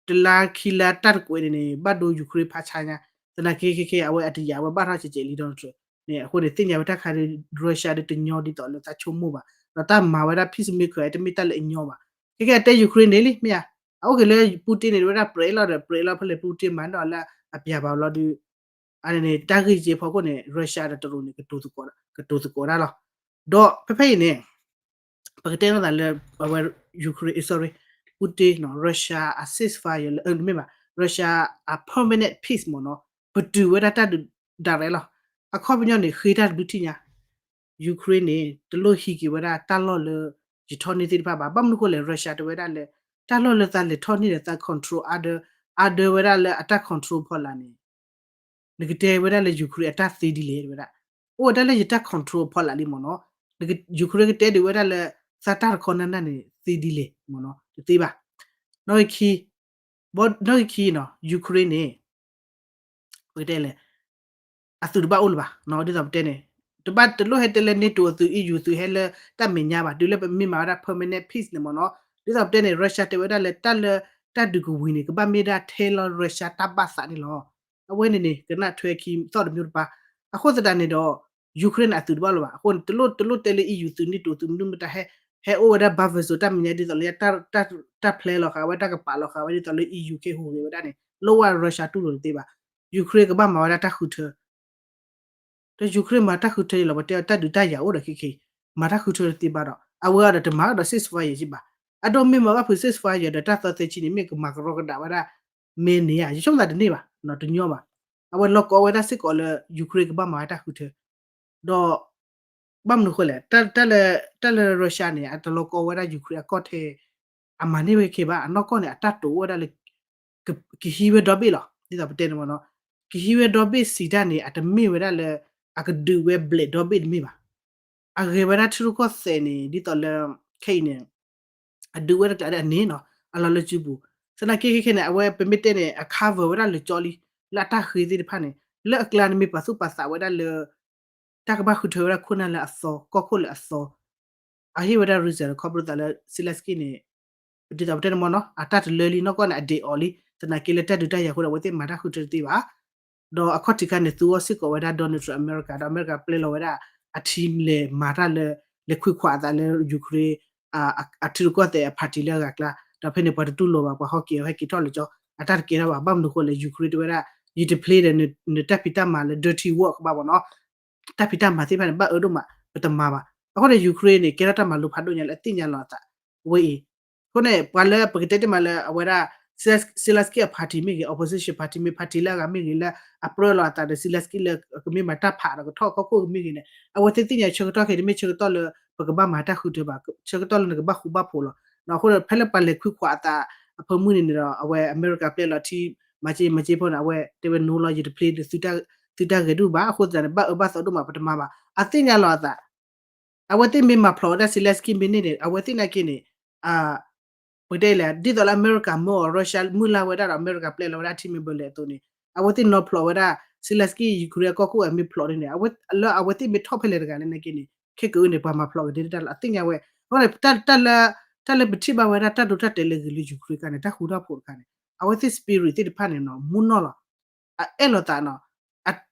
တလါခံလါတၢ်တကွဲးန့ၣ်န့ၣ် ဘၣ်ဒိ Ukraine ဖးဆါညါ သနာ်က့ခဲခဲ အဝဲအတယာ်ဝဲဘၣ်ထီၣ်ကဲးကဲးလံ Donald Trump န့ၣ် အဃိန့ၣ် သ့ၣ်ညါဝဲတၢ်ခါဒီး Russia ဒီးတညီဒ်သိးလၢသးဆိကမိၣ်ဘၣ် ဒီးတၢ်မၤဝဲဒၣ် peace maker တမ့ၢ်တၢ်လၢအညီဘၣ်. ခဲခဲအတဲ Ukraine န့ၣ်လံ မ့ၢ်ဧါ အအိၣ်က့ၤလၢ Putin န့ၣ် ဝဲဒၣ်ပြဲးလီၤဒီး ပြဲးလီၤဖဲလဲၣ် Putin မၤန့ၢ်အီၤလၢအပျၢ်ဘၣ်လီၤဒီး အန့ၣ်န့ၣ် တၢ်ဂ့ၢ်ကဲဖီခိၣ်န့ၣ် Russia ဒီးတရူးန့ၣ် ကတိၤသကိးတၢ်လီၤ. ဒီးဖဲဖဲအံၤန့ၣ် ပကတဲနီၢ်သးလၢ အဝဲ Ukraine sorry Putin နီၤ Russia အ ceasefire လၢ မ့ၢ်ဘၣ် Russia အ permanent peace မ့ၢ်နီၤ ပတုာ်ဝဲဒၣ်တၢ်ဒုး direct လီၤ. အခီပညီန့ၣ် ဃ့တၢ်တဘျုးထံၣ်ညါ Ukraine န့ၣ် တလိၣ်ဟံးက့ၤဝဲဒၣ်တၢ်လီၢ်လၢ ယထီၣ်န့ၢ်သ့ၣ်တဖၣ်ဘၣ်. ဘၣ်မနုၤဃိလဲၣ် Russia တဲဝဲဒၣ်လၢ တၢ်လီၢ်လၢသးလဲၤထီၣ်န့ၢ်ဒီးသး control အါဒၢ အါဒၢဝဲဒၣ်လၢအတၢ် control ဖီလာ်န့ၣ် နကတဲဝဲဒၣ်လၢ Ukraine အတၢ်သ့ဒ်လဲၣ် တဲဝဲဒၣ် အိၣ်ဝဲဒၣ်လၢယတၢ် control ဖီလာ်လံမ့ၢ်နီၤ. Ukraine ကတဲဒုးဝဲဒၣ်လၢ သးတၢ်တခီနၢ်နၢ်န့ၣ် သ့ဒ်လဲၣ်မ့ၢ်နီၤ တသ့ဘၣ်. နီၣ်ဂံၢ်ခံ ဘီ နီၣ်ဂံၢ်ခံနီၤ Ukraine န့ၣ် ပကတဲလဲၣ် အသုးတဘၣ်အိၣ်လၢၤဘၣ် ဒ်သိးပတဲန့ၣ် တဘၣ်တလိၣ်ဟဲတဲလၢ NATO အသုး EU အသုးဟဲလၢတၢ်မဲာ်ညါဘၣ် တုၤလၢပမ့ၢ်မၤဝဲဒၣ် permanent peace န့ၣ်မ့ၢ်နီၤ ဒ်သိးပတဲန့ၣ် Russia တဲဝဲဒၣ်လၢတၢ်လၢ တၢ်ဒုးကဝံၤန့ၣ် ကဘၣ်မ့ၢ်ဒၣ်ထဲလီၤ Russia တၢ်ဘၣ်သးန့ၣ်လီၤ. အဝဲန့ၣ်န့ၣ် ကနၣ်ထွဲခံသီၣ်တမံၤတပၤ အဃိသတးန့ၣ်ဒီး Ukraine န့ၣ် အသုးတဘၣ်လၢၤဘၣ် အဃိန့ၣ် တလိၣ်တလိၣ်တဲလၢ EU သုး NATO သုး မနုၤမတၤဟဲ ဟဲအိၣ်ဝဲဒၣ် buffer zone တၢ်မဲာ်ညါဒ်သိးလၢ တၢ်ဖျဲလီၤဃာ်ဝဲ တၢ်ကပာ်လီၤဃာ်ဝဲဒ်သိးလၢ EU ကဟူးဂဲၤဝဲဒၣ်န့ၣ် လိၣ်ဝဲ Russia တူၢ်လိာ်တသ့ဘၣ်. Ukraine ကဘၣ်မၤဝဲဒၣ်တၢ်ဃုထၢ ဒီး Ukraine မၤတၢ်ဃုထၢအံၤလီၤ ပှၤတဲအီၤတၢ်ဒုးတၢ်ယၤအိၣ်ဒီးခဲခဲအံၤ မၤတၢ်ဃုထၢတသ့ဘၣ်ဒီး အဝဲအံၤဒီးတမၤဒီး ceasefire ယဲၢ်ဘၣ်. အဒိမ့ၢ်မၤဘၣ်ဖုး ceasefire ဒီးတၢ်သီသၢဆံန့ၣ် မ့ၢ်ကမၤကရီကဒးဝဲဒၣ် မ့ၢ်န့ၣ်ဧါ ယဆိကမိၣ်သးတန့ၢ်ဘၣ် တညီဘၣ်. အဝဲလီၤကီဝဲဒၣ်စ့ၢ်ကီးလၢ Ukraine ကဘၣ်မၤဝဲတၢ်ဃုထၢ ဒီး ဘၣ်မနုၤဃိလဲၣ် တၢ်လၢ တၢ်လၢ Russia န့ၣ် အတလီၤကီဝဲဒၣ် Ukraine အကီၢ်ထဲ အမၤန့ၢ်ဝဲခဲဘၣ် အနီၢ်ကီၢ်န့ၣ် အတၢ်တိာ်အိၣ်ဝဲဒၣ်လၢ ကဟံးဝဲဒီဘ့ၣ်လီၤ ဒ်သိးပတဲန့ၣ်မ့ၢ်နီၤ ကဟံးဝဲဒီဘ့ၣ်စံးတၢ်န့ၣ် အတမ့ၢ်ဝဲဒၣ်လၢ အကဒုးဝဲဘျဲးဒီဘ့ၣ်တမ့ၢ်ဘၣ်. အဂဲၤဝဲဒၣ်ထံရူၢ်ကီၢ်သဲးန့ၣ် ဒ်သိးလၢ ခဲအံၤန့ၣ် အဒုးဝဲတကျးဒီးအန့ၣ်နီၤ အလီၤလၢစုပူၤ သနာ်က့ခဲခဲန့ၣ် အဝဲပမ့ၢ်တဲန့ၣ် အ cover ဝဲဒၣ်လၢကၠီလံ လၢအတၢ်ဃ့သ့ၣ်တဖၣ်န့ၣ် လၢအကျါန့ၣ်မ့ၢ်ပာ်သူၣ်ပာ်သးဝဲဒၣ်လၢ တၢ်ကဘၣ်ဃုထၢဝဲဒၣ်ခိၣ်နၢ်လၢအသီ ကီၢ်ခိၣ်လၢအသီ အဟ့ၣ်ဝဲဒၣ် reason ခီဖျိသးလၢ Zelensky န့ၣ် ဒ်သိးပတဲန့ၣ်မ့ၢ်နီၤ အတၢ်တလၢလံနီၢ်ကီၢ်န့ၣ် အဒ့အီၤလံ သနာ်က့လၢတၢ်ဒုးတၢ်ယၤအဃိဒီး အဝဲသ့ၣ်မၤတၢ်ဃုထၢတသ့ဘၣ် ဒီးအခီၣ်ထံးခါန့ၣ် သူအီၤစ့ၢ်ကီးဝဲဒၣ် Donald Trump အမဲရကၤ ဒီးအမဲရကၤပျဲလီၤဝဲဒၣ် အ team လဲၤမၤတၢ်လၢ လဲၤခွံခွးအသးလၢ Ukraine အထံရူၢ်ကီၢ်သဲးအ party လၢအဂၤကျါ ဒီးဖဲန့ၣ်ပှၤတတူၢ်လိာ်ဘၣ် ပှၤဟီက့ၤအီၤဟဲက့ၤထီၣ်လၢကၠီ အတၢ်တကဲထီၣ်ဘၣ် ဘၣ်မနုၤဃိလဲၣ် Ukraine တဲဝဲဒၣ် ယတ play ဒီး နတၢ်ဖံးတၢ်မၤလၢ dirty work ဘၣ်မ့ၢ်နီၤ တၢ်ဖံးတၢ်မၤသ့ၣ်တဖၣ်န့ၣ် ဘၣ်အၢဒိၣ်မး ပတမၤဘၣ် အဃိန့ၣ် Ukraine န့ၣ် ကဲထီၣ်တၢ်မၤလိဖးဒိၣ်ညါလၢအသ့ၣ်ညါလီၤအသး အဝဲအံၤ အဃိန့ၣ် ပှၤလၢပကတဲတ့ၢ်မးလၢအဝဲဒၣ် Zelensky အ party မ့ၢ်ဂ့ၤ opposition party မ့ၢ် party လၢအဂၤမ့ၢ်ဂ့ၤလၢအပြၢလီၤအသးဒီး Zelensky လၢကမ့ၢ်မၤတၢ်ဖးဒီးကထီၣ်ကီၢ်ခိၣ်မ့ၢ်ဂ့ၤန့ၣ် အဝဲသ့ၣ်သ့ၣ်ညါဆၢကတီၢ်ခဲအံၤတမ့ၢ်ဆၢကတီၢ်လၢ ပကဘၣ်မၤတၢ်ဃုထၢဘၣ် ဆၢကတီၢ်လၢနကဘၣ်ဃူဘၣ်ဖိးလီၤ. အဃိဒီး ဖဲလၢပှၤလဲၤခွံခွးအသးအဖၢမုၢ်န့ၣ်န့ၣ်ဒီး အဝဲအမဲရကၤပျဲလီၤထံ မၤစ့မၤစ့ဖိန့ၣ် အဝဲတဲဝဲ no လီၤ ယတ play ဒီး သုတၢ်ဂဲၤဒုၣ်ဘၣ် အဃိသတးန့ၣ် ဘၣ်အၢဘၣ်သီဒိၣ်မး ပတမၤဘၣ် အသ့ၣ်ညါလီၤအသး အဝဲသ့ၣ်မ့ၢ်မၤဖျိးဝဲဒၣ် Zelensky မ့ၢ်န့ၢ်န့ၣ် အဝဲသ့ၣ်နာ်က့န့ၣ် ပကတဲလဲၣ် ဒ်သိးလၢအမဲရကၤမၢအီၤ Russia မုၢ်လၢ်ဝဲဒၣ်ဒီး အမဲရကၤပျဲလီၤဝဲဒၣ်ထံမ့ၢ်ဘၢလဲၣ်အသိးန့ၣ် အဝဲသ့ၣ်နီၤဖျိးဝဲဒၣ် Zelensky Ukraine အကီၢ်ခိၣ်အမ့ၢ်ဖျိးန့ၣ်န့ၣ် လၢအဝဲသ့ၣ်မ့ၢ်ထီၣ်ဖဲလဲၣ်တဂၤလဲၣ်နာ်က့န့ၣ် ခဲကနံၣ်အံၤန့ၣ် ပှၤမၤဖျိးကဒဲတၢ်လီၤ အသ့ၣ်ညါဝဲ အဃိန့ၣ် တၢ်လၢ တၢ်လၢပထံၣ်ဘၣ်ဝဲဒၣ်တၢ်ဒိတၢ်တဲာ်လၢဂ့ၤလၢ Ukraine တခါန့ၣ် တၢ်ဃူတၢ်ဖိးတခါန့ၣ် အဝဲသ့ၣ် spirit သ့ၣ်တဖၣ်န့ၣ်နီၤ မူနီၢ်လီၤ အအဲၣ်လိာ်သးနီၤ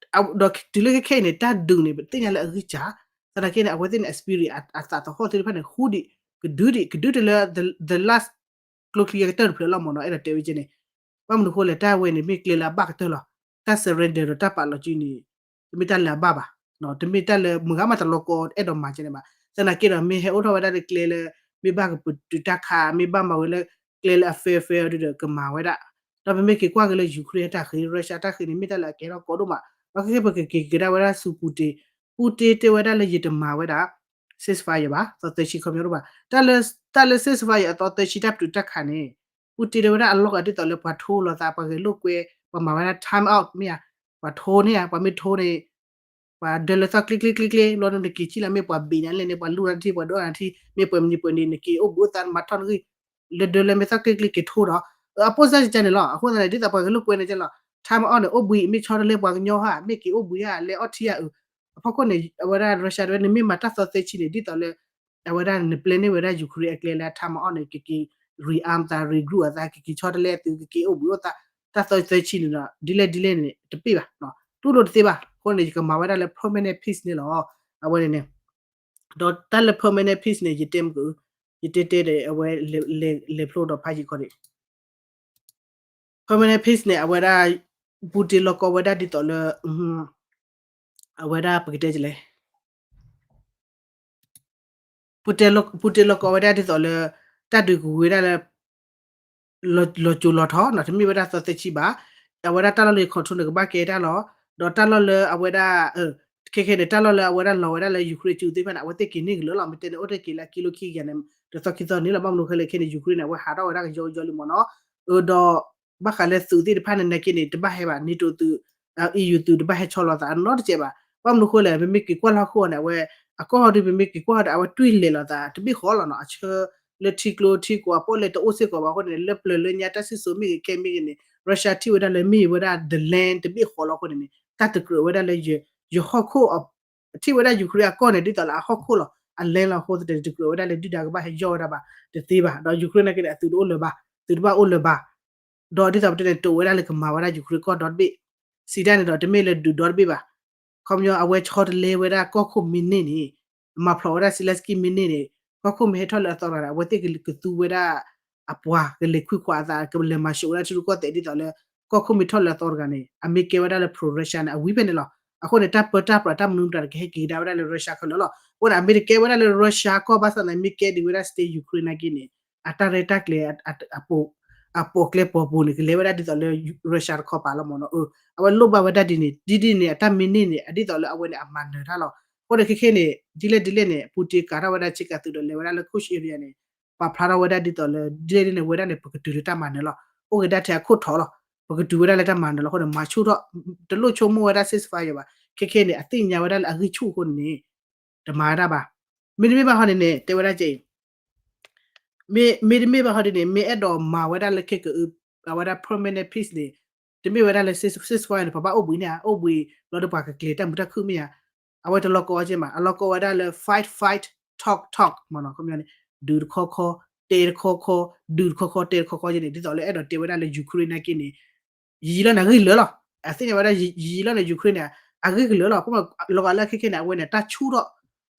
ဒီးတုၤလၢခဲခဲအံၤန့ၣ် တၢ်ဒုးန့ၣ် ပသ့ၣ်ညါလၢအဂံၢ်စၢ် သနာ်က့န့ၣ် အဝဲသ့ၣ်န့ၣ် အ spirit အသးသဟီၣ်သ့ၣ်တဖၣ်န့ၣ် ဃူဒံး ကဒုဒံး ကဒုတလၢ the last ကျိချံအကတၢၢ်တဖျၢၣ်လီၤမ့ၢ်နီၤ အဲၣ်ဒိးတဲဝဲကဲန့ၣ် ဘၣ်မနုၤအဃိလဲၣ် တၢ်ဝဲန့ၣ် မ့ၢ်ကျဲလၢအဘၣ်ကတၢၢ်လီၤ တၢ် surrender ဒီးတၢ်ပာ်လီၤစုန့ၣ် တမ့ၢ်တၢ်လၢအဘၣ်ဘၣ် တမ့ၢ်တၢ်လၢမုၢ်ဂၤမးတလီၤကီအဲၣ်ဒိးမၤကဲန့ၣ်ဘၣ် သနာ်က့ဒီး မ့ၢ်ဟဲအိၣ်ထီၣ်ဝဲဒၣ်လၢကျဲလၢ မ့ၢ်ဘၣ်ကပတုာ်တၢ်ခး မ့ၢ်ဘၣ်မၤဝဲလၢ ကျဲလၢအ fair fair ဒီးကမၤဝဲဒၣ် ဒီးပမ့ၢ်က့ၤကွၢ်က့ၤလၢ Ukraine အတၢ်ဃ့ Russia တၢ်ဃ့န့ၣ် မ့ၢ်တၢ်လၢအကဲထီၣ်ကီဒိၣ်မး ဒီးခဲခဲပကက့ၤကဒါဝဲဒၣ်ဆူ Putin Putin တဲဝဲဒၣ်လၢယတမၤဝဲဒၣ် ceasefire ဘၣ် သီသၢဆံခီပညီဒိၣ်ဘၣ် တၢ်လၢ ceasefire အသီသၢဆံတၢ်ပတုာ်တၢ်ခးန့ၣ် Putin တဲဝဲဒၣ်အလီၢ်ဂၤဒ်သိးလၢပှၤထိလိာ်သး ပှၤဂဲၤလိာ်ကွဲ ပှၤမၤဝဲဒၣ် time out မ့ၢ်ဧါ ပှၤထိန့ၢ်ဧါ ပှၤမ့ၢ်ထိန့ၣ် ပှၤဒၢလၢသီၣ်ကျ့ကျ့ကျ့ကျ့ ဘျီဒီးနက့ၤကံၣ်လၢမ့ၢ်ပှၤဘ့ၣ်ညါလဲၣ်န့ၣ် ပှၤလူၢ်နၤထံ ပှၤဒိၣ်နၤထံ မ့ၢ်ပှၤမံၤပှၤန့ၣ် နက့ၤအိၣ်ဘှံးအိၣ်သါ မၤထီၣ်နဂံၢ် လၢဒၢလၢမ့ၢ်သီၣ်ကျ့ကျ့က့ၤထိဒီး အပိၢ်စၢ်ကကန့ၣ်လီၤ အဃိသတးန့ၣ် ဒ်သိးပှၤဂဲၤလိာ်ကွဲန့ၣ်ကလီၤ time out န့ၣ် အိၣ်ဘှံး မ့ၢ်ဆီတလဲပှၤကညီဧါ မ့ၢ်က့ၤအိၣ်ဘှံးဧါ လဲၤအီၣ်ထံဧါ အ အဖီခိၣ်န့ၣ် အဝဲဒၣ် Russia တဲဝဲ နမ့ၢ်မၤတၢ်သီသၢဆံန့ၣ် ဒ်သိးလၢ အဝဲဒၣ်နပျဲန့ၢ်ဝဲဒၣ် Ukraine အကျဲလၢအ time out န့ၣ် ကက့ၤ rearm သး regroup အသး ကက့ၤဆီတလဲအသု ကက့ၤအိၣ်ဘှံးအိၣ်သါ တၢ်သီသၢဆံန့ၣ်ဒီး ဒ်လဲၣ်ဒ်လဲၣ်န့ၣ် တပ့ၢ်ဘၣ် တူၢ်လိာ်တသ့ဘၣ် အဃိန့ၣ် ယကမၤဝဲဒၣ်လၢ permanent peace န့ၣ်လီၤ အဝဲန့ၣ်န့ၣ် ဒီးတၢ်လၢ permanent peace န့ၣ် ယတဲမက ယတဲတဲဒီး အဝဲ လဲၤဖျိဒီးဖးယံာ်ခီဒံး permanent peace န့ၣ် အဝဲဒၣ် Putin လီၤကီဝဲဒၣ်ဒ်သိးလၢ အဝဲဒၣ်ပကတဲလဲၣ် Putin လီၤကီဝဲဒၣ်ဒ်သိးလၢ တၢ်ဒုးကဝံၤဝဲဒၣ်လၢ လီၤစိၤလီၤထီနီၤ တမ့ၢ်ဝဲဒၣ်သီသၢဆံဘၣ် အဝဲဒၣ်တၢ်လီၢ်လၢ control န့ၣ် ကဘၣ်ကဲတၢ်လီၤ ဒီးတၢ်လီၢ်လၢအဝဲဒၣ် ခဲခဲန့ၣ် တၢ်လီၢ်လၢအဝဲဒၣ်လီၤဝဲဒၣ်လၢ Ukraine စုသ့ၣ်တဖၣ်န့ၣ် အဝဲသ့ၣ်က့ၤန့ၢ်ကလၢာ်လီၤ မ့ၢ်တဲန့ၣ် အိၣ်တ့ၢ်က့ၤလၢအကံလိခံကယၤန့ၣ် တသီခံသီန့ၣ်လီၤ ဘၣ်မနုၤဃိလဲၣ်ခဲန့ၣ် Ukraine န့ၣ် အဝဲဟးထီၣ်ဝဲဒၣ်ကယီကယီလံမ့ၢ်နီၤ ဒီး ဘၣ်ဃးလၢသုးသ့ၣ်တဖၣ်န့ၣ် နာ်က့န့ၣ် တဘၣ်ဟဲဘၣ် NATO သုး EU သုး တဘၣ်ဟဲဆီလီၤသးနီတစဲးဘၣ် ဘၣ်မနုၤဃိလဲၣ် ပမ့ၢ်က့ၤကွၢ်လၢဟီၣ်ခိၣ်န့ၣ် အဝဲ အကီၢ်ဟီဒုး ပမ့ၢ်က့ၤကွၢ်ဟီဒီး အဝဲတွံၢ်လဲၤလီၤသး တဘ့ၣ်ဃီလီၤနီၤ အဆၢ လၢထံကျိထံကိးအပီၣ်လဲၣ်တအိၣ်စ့ၢ်ကီးဘၣ်အဃိန့ၣ် လၢပျၢၤလၢညါတၢ်စံၣ်စိၤမ့ၢ်ဂ့ၤ ခဲမ့ၢ်ဂ့ၤန့ၣ် Russia ထံၣ်ဝဲဒၣ်လၢမ့ၢ်ဝဲဒၣ် the land တဘ့ၣ်ဃီလီၤအဃိန့ၣ်န့ၣ် တၢ်တကြၢးဝဲဒၣ်လၢ ယဟီၣ်ခိၣ် ထံၣ်ဝဲဒၣ် Ukraine အကီၢ်န့ၣ် ဒ်သိးလၢအဟီၣ်ခိၣ်လီၤ အ land လီၤအဃိသတးန့ၣ် တကြၢးဝဲဒၣ်လၢဒုၣ်ဒါကဘၣ်ဟဲယီၢ်ဝဲဒၣ်ဘၣ် တသ့ဘၣ် ဒီး Ukraine နာ်က့န့ၣ် အသုးတအိၣ်လၢၤဘၣ် သုးတဘၣ်အိၣ်လၢၤဘၣ် ဒီးဒ်သိးပတဲန့ၣ် တိာ်ဝဲဒၣ်လၢကမၤဝဲဒၣ် Ukraine ကီၢ်ဒီတဘ့ၣ် စံးတၢ်န့ၣ်ဒီး တမ့ၢ်လၢဒုးဒီတဘ့ၣ်ဘၣ် ခီပညီ အဝဲဆီတလဲဝဲဒၣ်ကီၢ်ခိၣ်မ့ၢ်န့ၢ်န့ၣ် မၤဖျိးဝဲဒၣ် Zelensky မ့ၢ်န့ၢ်န့ၣ် ကီၢ်ခိၣ်မ့ၢ်ဟဲထီၣ်လၢအသီတဂၤဒီး အဝဲသ့ၣ်ကသူဝဲဒၣ် အပှၤကလဲၤခွံခွးအသး ကလဲၤမၤၡိးဝဲဒၣ်ထံရူၢ်ကီၢ်သဲးဒ်သိးလၢ ကီၢ်ခိၣ်မ့ၢ်ထီၣ်လၢအသီတဂၤန့ၣ် အမ့ၢ်ကဲဝဲဒၣ်လၢ pro Russia န့ၣ် အဝံၤဖဲန့ၣ်လီၤ. အဃိန့ၣ် တၢ်ပၢတၢ်ပြးတၢ်မနုၤမတၤတကဟဲက့ၤကဒါဝဲဒၣ်လၢ Russia ခဲလၢာ်လီၤ. အဃိန့ၣ် အမ့ၢ်တကဲဝဲဒၣ်လၢ Russia ကီၢ်ဘၣ်ဆၣ်သနာ်က့ မ့ၢ်ကဲဒံးဝဲဒၣ် state Ukraine နာ်က့န့ၣ် အတၢ်ရဲၣ်တၢ်ကျဲၤ အပိာ်ကျဲပိာ်ပူၤန့ၣ် ကလဲၤဝဲဒၣ်ဒ်သိးလၢ Russia တခီပၤလီၤမ့ၢ်နီၤ. အဝဲလိၣ်ဘၣ်ဝဲဒၣ်ဒ်န့ၣ် ဒ်ဒ်န့ၣ် အတၢ်မ့ၢ်န့ၢ်န့ၣ် အဒ်သိးလၢအဝဲန့ၣ် အမၤနၢၤတၢ်လီၤ. အဃိန့ၣ် ခဲခဲန့ၣ် ဒ်လဲၣ်ဒ်လဲၣ်န့ၣ် Putin ကၤထီၣ်ဝဲဒၣ်ဆ့ကၤသုးဒီးလဲၤဝဲဒၣ်လၢ Kursk area န့ၣ် ပာ်ဖျါထီၣ်ဝဲဒၣ်ဒ်သိးလၢ ဒ်လဲၣ်ဒ်လဲၣ်န့ၣ် ဝဲဒၣ်န့ၣ် ပကတုၤလၢတၢ်မၤနၢၤလီၤ. အိၣ်က့ၤဒၣ်ထဲအခိၣ်ထီလီၤ. ပကတုၤဝဲဒၣ်လၢတၢ်မၤနၢၤလီၤ. အဃိန့ၣ် မၤဆူၣ်ထီၣ် တလိၣ်ဆိကမိၣ်ဝဲဒၣ် ceasefire ဘၣ်. ခဲခဲန့ၣ် အသ့ၣ်ညါဝဲဒၣ်လၢအဂံၢ်ဆူၣ်အဃိန့ၣ် တမၤဝဲဒၣ်ဘၣ်. မ့တမ့ၢ်ဘၣ်ဟီန့ၣ်န့ၣ် တဲဝဲဒၣ်ကဲအံၤ မ့မ့ၢ်တမ့ၢ်ဘၣ်ဟီဒ်န့ၣ် မ့ၢ်အဲၣ်ဒိးမၤဝဲဒၣ်လၢခဲကအု အဝဲဒၣ် permanent peace န့ၣ် တမ့ၢ်ဝဲဒၣ်လၢ ceasefire န့ၣ် ပဘၣ်အိၣ်ဘှံးန့ၣ်ဧါ, အိၣ်ဘှံးဘျီဒီးပှၤကကျဲၤတၢ်မုာ်တၢ်ခုၣ်မ့ၢ်ဧါ, အဝဲတလီၤကီဝဲကဲမး အလီၤကီဝဲဒၣ်လၢ fight fight talk talk မ့ၢ်နီၤ ခီပညီန့ၣ် ဒုးတခီခီ တဲတခီခီ ဒုးတခီခီ တဲတခီခီကဲန့ၣ် ဒ်သိးလၢအဲၣ်ဒိးတဲဝဲဒၣ်လၢ Ukraine နာ်က့န့ၣ် ယံာ်လီၤန့ၣ် အဂ့ၢ်ကလၢာ်လီၤ. အသ့ၣ်ညါဝဲဒၣ်ယံာ်လီၤန့ၣ် Ukraine န့ၣ် အဂ့ၢ်ကလၢာ်လီၤ. လီၤဂာ်လၢခဲခဲန့ၣ် အဝဲန့ၣ် တၢ်ဆူၣ်ထီၣ်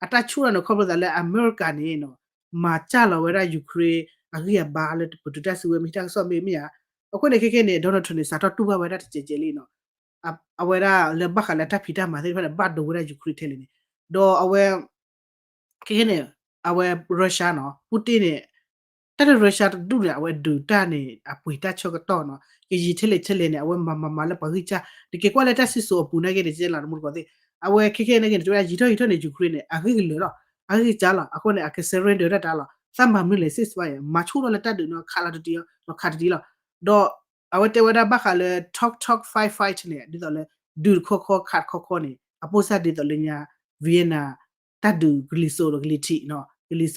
အတၢ်ဆူၣ်ထီၣ်န့ၣ် ခီဖျိသးလၢအမဲရကၤန့ၣ်နီၤ မၤစၢ်လီၤဝဲဒၣ် Ukraine အဂံၢ်အဘါလၢပတုၤတၢ်စုဝဲမ့ၢ်တၢ်ကစီၣ်မ့ၢ်မ့ၢ်ဧါ. အဃိန့ၣ်ခဲခဲန့ၣ် Donald Trump န့ၣ် စးထီၣ်တူၢ်ဘၣ်ဝဲဒၣ်တစဲးစဲးလံနီၤ အဝဲဒၣ်လၢဘၣ်ဃးလၢတၢ်ဖံးတၢ်မၤသ့ၣ်တဖၣ်န့ၣ် ဘၣ်ဒိဝဲဒၣ် Ukraine ထဲလဲၣ်န့ၣ် ဒီးအဝဲ ခဲခဲန့ၣ် အဝဲ Russia နီၤ Putin န့ၣ် တၢ်လၢ Russia တဒူၣ်န့ၣ် အဝဲဒုးတၢ်န့ၣ် အပှ့ၤတၢ်ဆၢကတီၢ်နီၤ ကယံာ်ထဲလဲၣ်ထဲလဲၣ်န့ၣ် အဝဲမၤမၤမၤလၢပှၤဂံၢ်စၢ် တက့ၤကွၢ်လၢတၢ်စံၣ်စိၤအပူၤနာ်က့န့ၣ် ကဲလီၤတမူတကိးသ့ၣ် အဝဲခဲခဲနာ်က့န့ၣ် တဲဝဲဒၣ်ယံာ်ထီၣ်ယံာ်ထီၣ်န့ၣ် Ukraine န့ၣ် အဂံၢ်ကလၢာ်လီၤ အဂံၢ်ကလၢာ်လီၤ အဃိန့ၣ် အက surrender တၢ်တၢ်လီၤ သးမၤမနုၤလဲၣ် ceasefire မၤဆူၣ်ထီၣ်လၢတၢ်ဒုးနီၤ ခးလီၤတတံၤလီၤ ခးတတံၤလီၤ ဒီး အဝဲတဲဝဲဒၣ်ဘၣ်ဃးလၢ talk talk fight fight န့ၣ် ဒ်သိးလၢ ဒုးတခီခီ ခးတခီခီန့ၣ် အပိၢ်စၢ်ဒ်သိးလၢညါ Vienna တၢ်ဒုးကလံၤစိးဒီးကလံၤထံးနီၤ ကလံၤစိ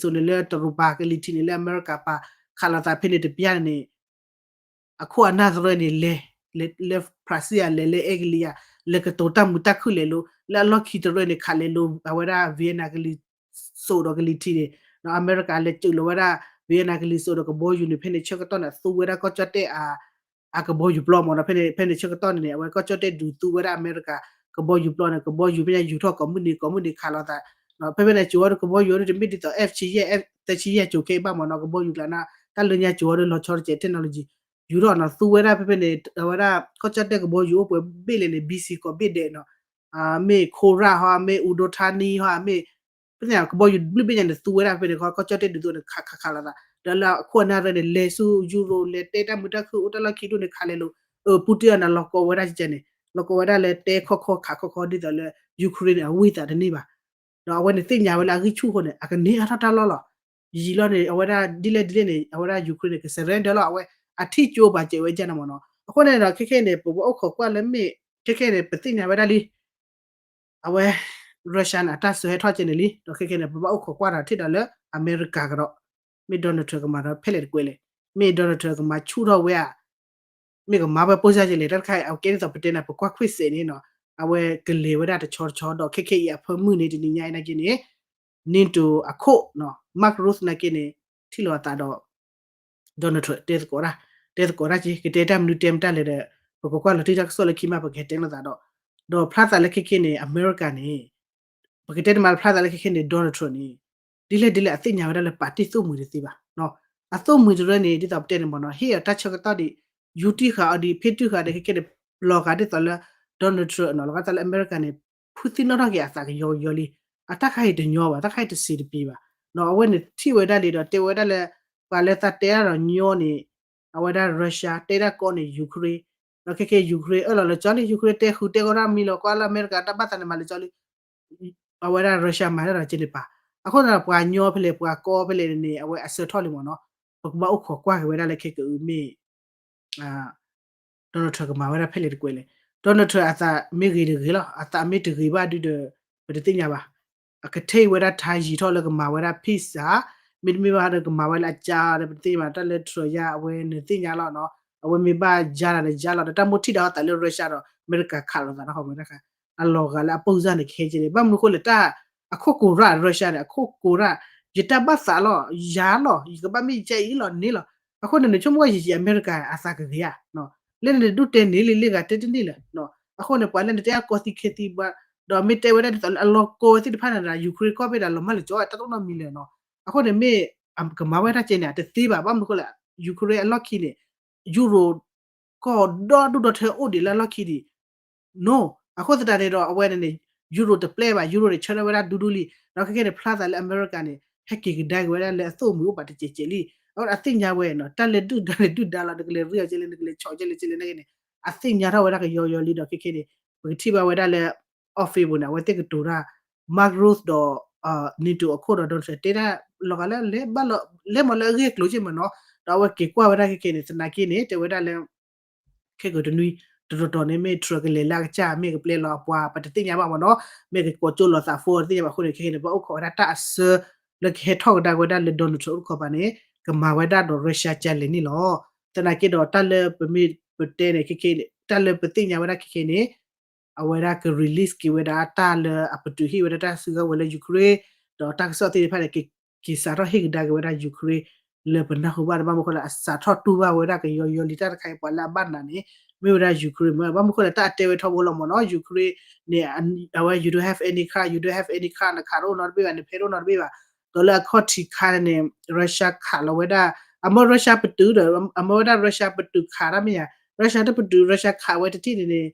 းန့ၣ်လၢတရူးပၤ ကလံၤထံးန့ၣ်လၢအမဲရကၤပၤ ခးလိာ်သးဖဲန့ၣ်တပျၢ်န့ၣ် အခိၣ်အနၢ်တရၢန့ၣ်လဲၤ လၢ France ယၤ လဲၤလၢအဲကလံးယၤ လဲၤကတိၤတၢ်မုာ်တၢ်ခုၣ်လဲၤလိၤ လၢအလီၢ်ခံတရၢန့ၣ် ခးလဲၤလိၤ အဝဲဒၣ် Vienna ကလံၤစိးဒီးကလံၤထံးန့ၣ် အမဲရကၤလဲၤစုးလီၤဝဲဒၣ် Vienna ကလံၤစိးဒီးကဘီယူၤန့ၣ် ဖဲန့ၣ်ဆၢကတီၢ်န့ၣ် သူဝဲဒၣ်ကီၢ်ကၠီၣ်တဲၣ်အ အကဘီယူၤပျီမ့ၢ်နီၤ ဖဲန့ၣ် ဖဲန့ၣ်ဆၢကတီၢ်န့ၣ်န့ၣ် အဝဲကီၢ်ကၠီၣ်တဲၣ်ဒုးသူဝဲဒၣ်အမဲရကၤ ကဘီယူၤပျီန့ၣ် ကဘီယူၤဖဲညါယူၤထီၣ်ကိးမုၢ်နံၤ ကိးမုၢ်နံၤခးလိာ်သး ဖဲဖဲန့ၣ် ကၠိၤဝဲဒၣ်ကဘီယူၤဒ်တမ့ၢ်ဒ်သိး F ဆံယဲၢ် F သၢဆံယဲၢ် ကၠိၤခဲအံၤဘၣ်မ့ၢ်နီၤ ကဘီယူၤကျါန့ၣ် တၢ်လၢညါကၠိၤဝဲဒၣ်လီၤဆီတစဲး technology ယူၤထီၣ်နီၤ သူဝဲဒၣ်ဖဲဖဲန့ၣ် အဝဲဒၣ် ကီၢ်ကၠီၣ်တဲၣ်ကဘီယူၤအိၣ်ပှဲၤဘ့ၣ်လဲၣ်န့ၣ် ဘံစံၤကိးဘ့ၣ်ဒဲးနီၤ မ့ၢ်ခိရၣ်ဟီ မ့ၢ်အူဒိထါနံဟီ မ့ၢ် ဖဲန့ၣ် ကဘီယူၤဘျုးဘ့ၣ်ညါန့ၣ် သူဝဲဒၣ်ဖဲန့ၣ် ကီၢ်ကၠီၣ်တဲၣ်ဒုးသူန့ၣ် ခးခးခးလိာ်သး ဒီးလၢအခိၣ်အနၢ်ရၢန့ၣ် လဲၤဆူယူရိၤ လဲၤတဲတၢ်မုာ်တၢ်ခုၣ်အိၣ်တၢ်လီၢ်ခံဒိၣ်န့ၣ် ခးလဲၤလိၤ အပူတ့ၢ်အီၤန့ၣ် လီၤကီဝဲဒၣ်ကဲန့ၣ် လီၤကီဝဲဒၣ်လၢတဲခီခီခးခီခီဒ်သိးလၢ Ukraine န့ၣ် အဝံသးတန့ၢ်ဘၣ် ဒီးအဝဲန့ၣ်သ့ၣ်ညါဝဲလၢအဂံၢ်ဆူၣ်အဃိန့ၣ် အကန့ၢ်အါထီၣ်တၢ်လီၢ်လီၤ. ယံာ်လီၤန့ၣ် အဝဲဒၣ်ဒ်လဲၣ်ဒ်လဲၣ်န့ၣ် အဝဲဒၣ် Ukraine န့ၣ် က surrender လီၤ အဝဲ အထံၣ်ကၠိဘၣ်စဲးဝဲဒၣ်န့ၣ်မ့ၢ်နီၤ အဃိန့ၣ်ဒီး ခဲခဲန့ၣ် ပဘၣ်အိၣ်ခိးကွၢ်လၢမ့ၢ် ခဲခဲန့ၣ် ပသ့ၣ်ညါဝဲဒၣ်လံ အဝဲ Russia န့ၣ် အတၢ်စၢဟဲထီၣ်ကဲန့ၣ်လံ ဒီးခဲခဲန့ၣ် ပဘၣ်အိၣ်ခိးကွၢ်ဒီးထံၣ်ဒီးလၢ အမဲရကၤကဒီး မ့ၢ် Donald Trump ကမၤဒီးဖဲလဲၣ်တကွဲးလဲၣ် မ့ၢ် Donald Trump ကမၤဆူၣ်ထီၣ်ဝဲဧါ မ့ၢ်ကမၤဝဲပိၢ်စၢ်ကလဲၣ် တၢ်တခါအံၤ အကဲဒ်သိးပတဲန့ၣ် ပကွၢ်ကွ့ၢ်စဲးန့ၣ်နီၤ အဝဲကလဲၤဝဲဒၣ်တဆီတဆီဒီး ခဲခဲအံၤအဖၢမုၢ်န့ၣ် တနံၤညါအံၤနာ်က့န့ၣ် NATO အခိၣ် Mark Rutte နာ်က့န့ၣ် ထံၣ်လိာ်အသးဒီး Donald Trump တဲသကိးတၢ် တဲသကိးတၢ်က့ ကတဲတၢ်မနုၤတဲမတၤလဲၣ်ဒီး ပကကွၢ်လီၤတံၢ်တၢ်ကစီၣ်လၢခံမး ပကဟဲတဲလိာ်သးဒီး ဒီးဖျါသးလၢခဲခဲန့ၣ် အမဲရကၤန့ၣ် ပကတဲတမံၤဖျါသးလၢခဲခဲန့ၣ် Donald Trump န့ၣ် ဒ်လဲၣ်ဒ်လဲၣ်အသ့ၣ်ညါဝဲဒၣ်လၢပာ်တ့ၢ်သိၣ်မှံၤတသ့ဘၣ်. အသိၣ်မှံၤတရၢန့ၣ် ဒ်သိးပတဲန့ၣ်မ့ၢ်နီၤ ဟ့ၣ်အီၤတၢ်ဆၢကတီၢ်ဒံး ယူၤတံၢ်ဃာ်အီၤဒံး ဖ့တံၢ်ဃာ်ဒီးခဲခဲန့ၣ် လီၤဂာ်ဒ်သိးလၢ Donald Trump နီၤ လီၤဂာ်ဒ်သိးလၢအမဲရကၤန့ၣ် ဖုသံနီၣ်ထီၣ်က့ၤအသးကယီကယီလံ. အတၢ်ခါအံၤတညီဘၣ် တၢ်ခါအံၤတစံးတပံၤဘၣ်. အဝဲန့ၣ်ထံၣ်ဝဲဒၣ်လံဒီးတဲဝဲဒၣ်လၢ ပှၤလၢသးတဲဒၣ်ဒီးညီန့ၣ် အဝဲဒၣ် Russia တဲဒၣ်ကီးန့ၣ် Ukraine ဒီးခဲခဲ Ukraine အၢၣ်လီၤလၢကၠီလံ Ukraine တဲဃုာ်တဲကီးဒၣ်မံလီၤ ကွၢ်လၢအမဲရကၤတၢ်ဘၣ်သးန့ၣ်မၤလၢကၠီလံ အဝဲဒၣ် Russia မၤတၢ်ဒီးကဲန့ၣ်ပာ် အဃိန့ၣ်ဒီး ပှၤညီဖဲလဲၣ် ပှၤကီဖဲလဲၣ်န့ၣ် အဝဲအဆၢထီၣ်လံမ့ၢ်နီၤ ပကဘၣ်အိၣ်ခိးကွၢ်က့ၤဝဲဒၣ်လၢခဲကအုးမ့ၢ် Donald Trump ကမၤဝဲဒၣ်ဖဲလဲၣ်တကွဲးလဲၣ်. Donald Trump အသးမ့ၢ်ဂ့ၤတဂ့ၤလီၤ အသးမ့ၢ်တဂ့ၤဘၣ်ဒုဒီး ပတသ့ၣ်ညါဘၣ်. အကထဲအံၤဝဲဒၣ်ထါယံာ်ထီၣ်လၢကမၤဝဲဒၣ် peace ဧါ မ့တမ့ၢ်ဘၣ်ဒီးကမၤဝဲလၢအကါဒီး ပတသ့ၣ်ညါဘၣ် တၢ်လၢ Trump ယါ အဝဲန့ၣ်သ့ၣ်ညါလီၤနီၤ အဝဲမ့ၢ်ဘၣ်ယါလီၤဒီးယါလီၤ ဒီးတၢ်မိၢ်ထံၣ်ဒီးအသးလၢ Russia ဒီး အမဲရကၤခးလိာ်သးနီၤ ဟီၣ်ဝဲဒၣ် အလီၤဂာ်လၢအပိၢ်စၢ်န့ၣ် ကဟဲကဲန့ၣ် ဘၣ်မနုၤဃိလဲၣ် တၢ် အခိၣ်ကိးရၣ် Russia န့ၣ် အခိၣ်ကိးရၣ် ယတၢ်ဘၣ်သးလီၤ ယၤလီၤ ယကဘၣ်မ့ၢ်ယကဲအံၤလီၤန့ၣ်လီၤ. အဃိန့ၣ် နဆိကမိၣ်ယံာ်ယံာ်အမဲရကၤ အသးကဂ့ၤဧါ လၢနဒုးတဲန့ၣ်လံ လံဂၤတဲတန့ၢ်လၢၤ အဃိန့ၣ် ပှၤလၢနတဲအကီသံခဲသံဘၣ် ဒီးမ့ၢ်တဲဝဲဒၣ်ဒ်သိးလၢအလီၤကီဝဲသ့ၣ်တဖၣ်န့ၣ်ဒီး Ukraine ကီၢ်ဘ့ၣ်ဒီးလီၤမၢ်လၢကၠီ တၢ်တအိၣ်နီတမံၤလၢၤနီၤ. အဃိန့ၣ်မ့ၢ် ကမၤဝဲဒၣ်ကဲန့ၣ် တသ့ဘၣ် ဘၣ်မနုၤဃိလဲၣ် Ukraine အလီၢ်ခံန့ၣ် ယူရိၤ ကီၢ်ဒီဒူၣ်ဒီထၢအိၣ်ဒံးလၢအလီၢ်ခံဒံး no အဃိသတးန့ၣ်ဒီး အဝဲန့ၣ်န့ၣ် ယူရိၤတပျဲဘၣ် ယူရိၤန့ၣ် ဆၢထၢၣ်ဝဲဒၣ်ဒူဒူလံ ဒီးခဲခဲန့ၣ် ဖျါသးလၢအမဲရကၤန့ၣ် ဟဲက့ၤကဒါက့ၤဝဲဒၣ်လၢအသိၣ်မှံၤအိၣ်ဘၣ်တစဲးစဲးလံ. အဃိအသ့ၣ်ညါဝဲနီၤ တၢ်လၢဒုၣ်ဒါန့ၣ်ဒုၣ်ဒါလီၤ နကလဲၤရ့အီၤကဲလဲၣ် နကလဲၤဆီၣ်ကဲလဲၣ်ကဲလဲၣ်န့ၣ် အသ့ၣ်ညါထီၣ်ဝဲဒၣ်ကယီကယီလံဒီးခဲခဲန့ၣ် ပကထံၣ်ဘၣ်ဝဲဒၣ်လၢ office ပူၤန့ၣ် အဝဲသ့ၣ်ကတိၤတၢ် Mark Rutte ဒီး NATO အခိၣ်ဒီး Donald Trump တဲဒၣ်လီၤဂာ်လၢ လဲၤမၤလၢအဂ့ၢ်အကျိၤက့မ့ၢ်နီၤ ဒီးအဝဲက့ၤကွၢ်ဝဲဒၣ်ခဲခဲန့ၣ် သနာ်က့န့ၣ် တဲဝဲဒၣ်လၢ ခဲကတနွံ တတီၤတီၤန့ၣ် မ့ၢ် Trump ကလဲၤလၢအကစၢ် မ့ၢ်ကပျဲလီၤအပှၤ ပတသ့ၣ်ညါဘၣ်မ့ၢ်နီၤ မ့ၢ်ကကိးကၠိလီၤသးဖိတသ့ၣ်ညါဘၣ်အဃိန့ၣ် ခဲခဲန့ၣ် ဘၣ်အိၣ်ခိးဝဲဒၣ်တၢ်အဆၢ လၢကဟဲထီၣ်ကဒါက့ၤဝဲဒၣ်လၢ Donald Trump အိၣ်တခီပၤန့ၣ် ကမၤဝဲဒၣ်ဒီး Russia ကလဲၣ်န့ၣ်လီၤ. သနာ်က့ဒီးတၢ်လၢပမ့ၢ်ပတဲန့ၣ် ခဲခဲန့ၣ် တၢ်လၢပသ့ၣ်ညါဝဲဒၣ်ခဲခဲန့ၣ် အဝဲဒၣ်က release က့ၤဝဲဒၣ်တၢ်လၢအပတုာ်ဟ့ၣ်ဝဲဒၣ်တၢ်စုကဝဲၤလၢ Ukraine ဒီးတၢ်ကစီၣ်သ့ၣ်တဖၣ်န့ၣ် က့ၤစးထီၣ်ဟ့ၣ်ကဒါက့ၤဝဲဒၣ် Ukraine လၢပနၢ်ဟူဘၣ်ဒီး ဘၣ်မနုၤဃိလဲၣ်အစးထီၣ်တူၢ်ဘၣ်ဝဲဒၣ်ကယီယီလံတၢ်တခါအံၤ ပှၤလၢအဘၣ်နးန့ၣ် မ့ၢ်ဝဲဒၣ် Ukraine မ့ၢ် ဘၣ်မနုၤဃိလဲၣ် တၢ်အတဲဝဲထီဘိလီၤမ့ၢ်နီၤ Ukraine န့ၣ် အဝဲ you don't have any car, you don't have any car နခးတအိၣ်နီတဘ့ၣ်ဘၣ် နဖဲးတအိၣ်နီတဘ့ၣ်ဘၣ် ဒီးလၢအခီၣ်ထံးခါန့ၣ် Russia ခးလီၤဝဲဒၣ် အမ့ၢ် Russia ပတုာ်ဒီး အမ့ၢ်ဝဲဒၣ် Russia ပတုာ်ခးတၢ်မ့ၢ်ဧါ Russia တပတုာ် Russia ခးဝဲတထံၣ်န့ၣ်န့ၣ်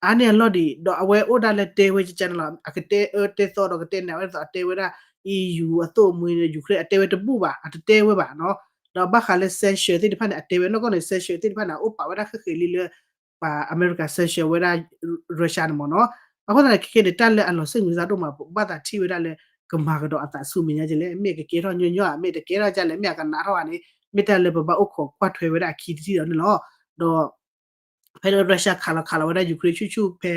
အါန့ၢ်အလီၢ်ဒံး ဒီးအဝဲအိၣ်ဒၣ်လၢတဲဝဲကကန့ၣ်လီၤ အကတဲအၢတဲသီဒီးကတဲနၢ်ဝဲဒ်သိးအတဲဝဲဒၣ် E U အသိၣ်အမှံ Ukraine အတဲဝဲတဘူၣ်ဘၣ် အတတဲဝဲဘၣ်နီၤ ဒီးဘၣ်ဃးလၢ sanction သ့ၣ်တဖၣ်န့ၣ် အတဲဝဲနီၢ်ကီၢ်န့ၣ် sanction သ့ၣ်တဖၣ်န့ၣ် အအိၣ်ပာ်ဝဲဒၣ်ဃဲဃဲလံလၢ ပှၤအမဲရကၤ sanction ဝဲဒၣ် Russia န့ၣ်မ့ၢ်နီၤ အဃိသတးန့ၣ် ခဲခဲန့ၣ် တၢ်လၢအလီၤစ့ၣ်မုာ်စၢ်ဒိၣ်မး ဘၣ်သးထံၣ်ဝဲဒၣ်လၢ ကမၤကဒီးအသးဆူမဲာ်ညါကလဲၣ် မ့ၢ်ကကဲထီၣ်ညီညီဧါ မ့ၢ်တကဲထီၣ်ဒ်လဲၣ် မ့ၢ်အကနးထီၣ်ဧါန့ၣ် မ့ၢ်တၢ်လၢပဘၣ်အိၣ်ခိးကွၢ်ထွဲဝဲဒၣ်အခံတထံၣ်ဒီးန့ၣ်လီၤ ဒီး ဖဲလၢ Russia ခးလီၤခးလီၤဝဲဒၣ် Ukraine ဆူၣ်ဆူၣ်ဖဲ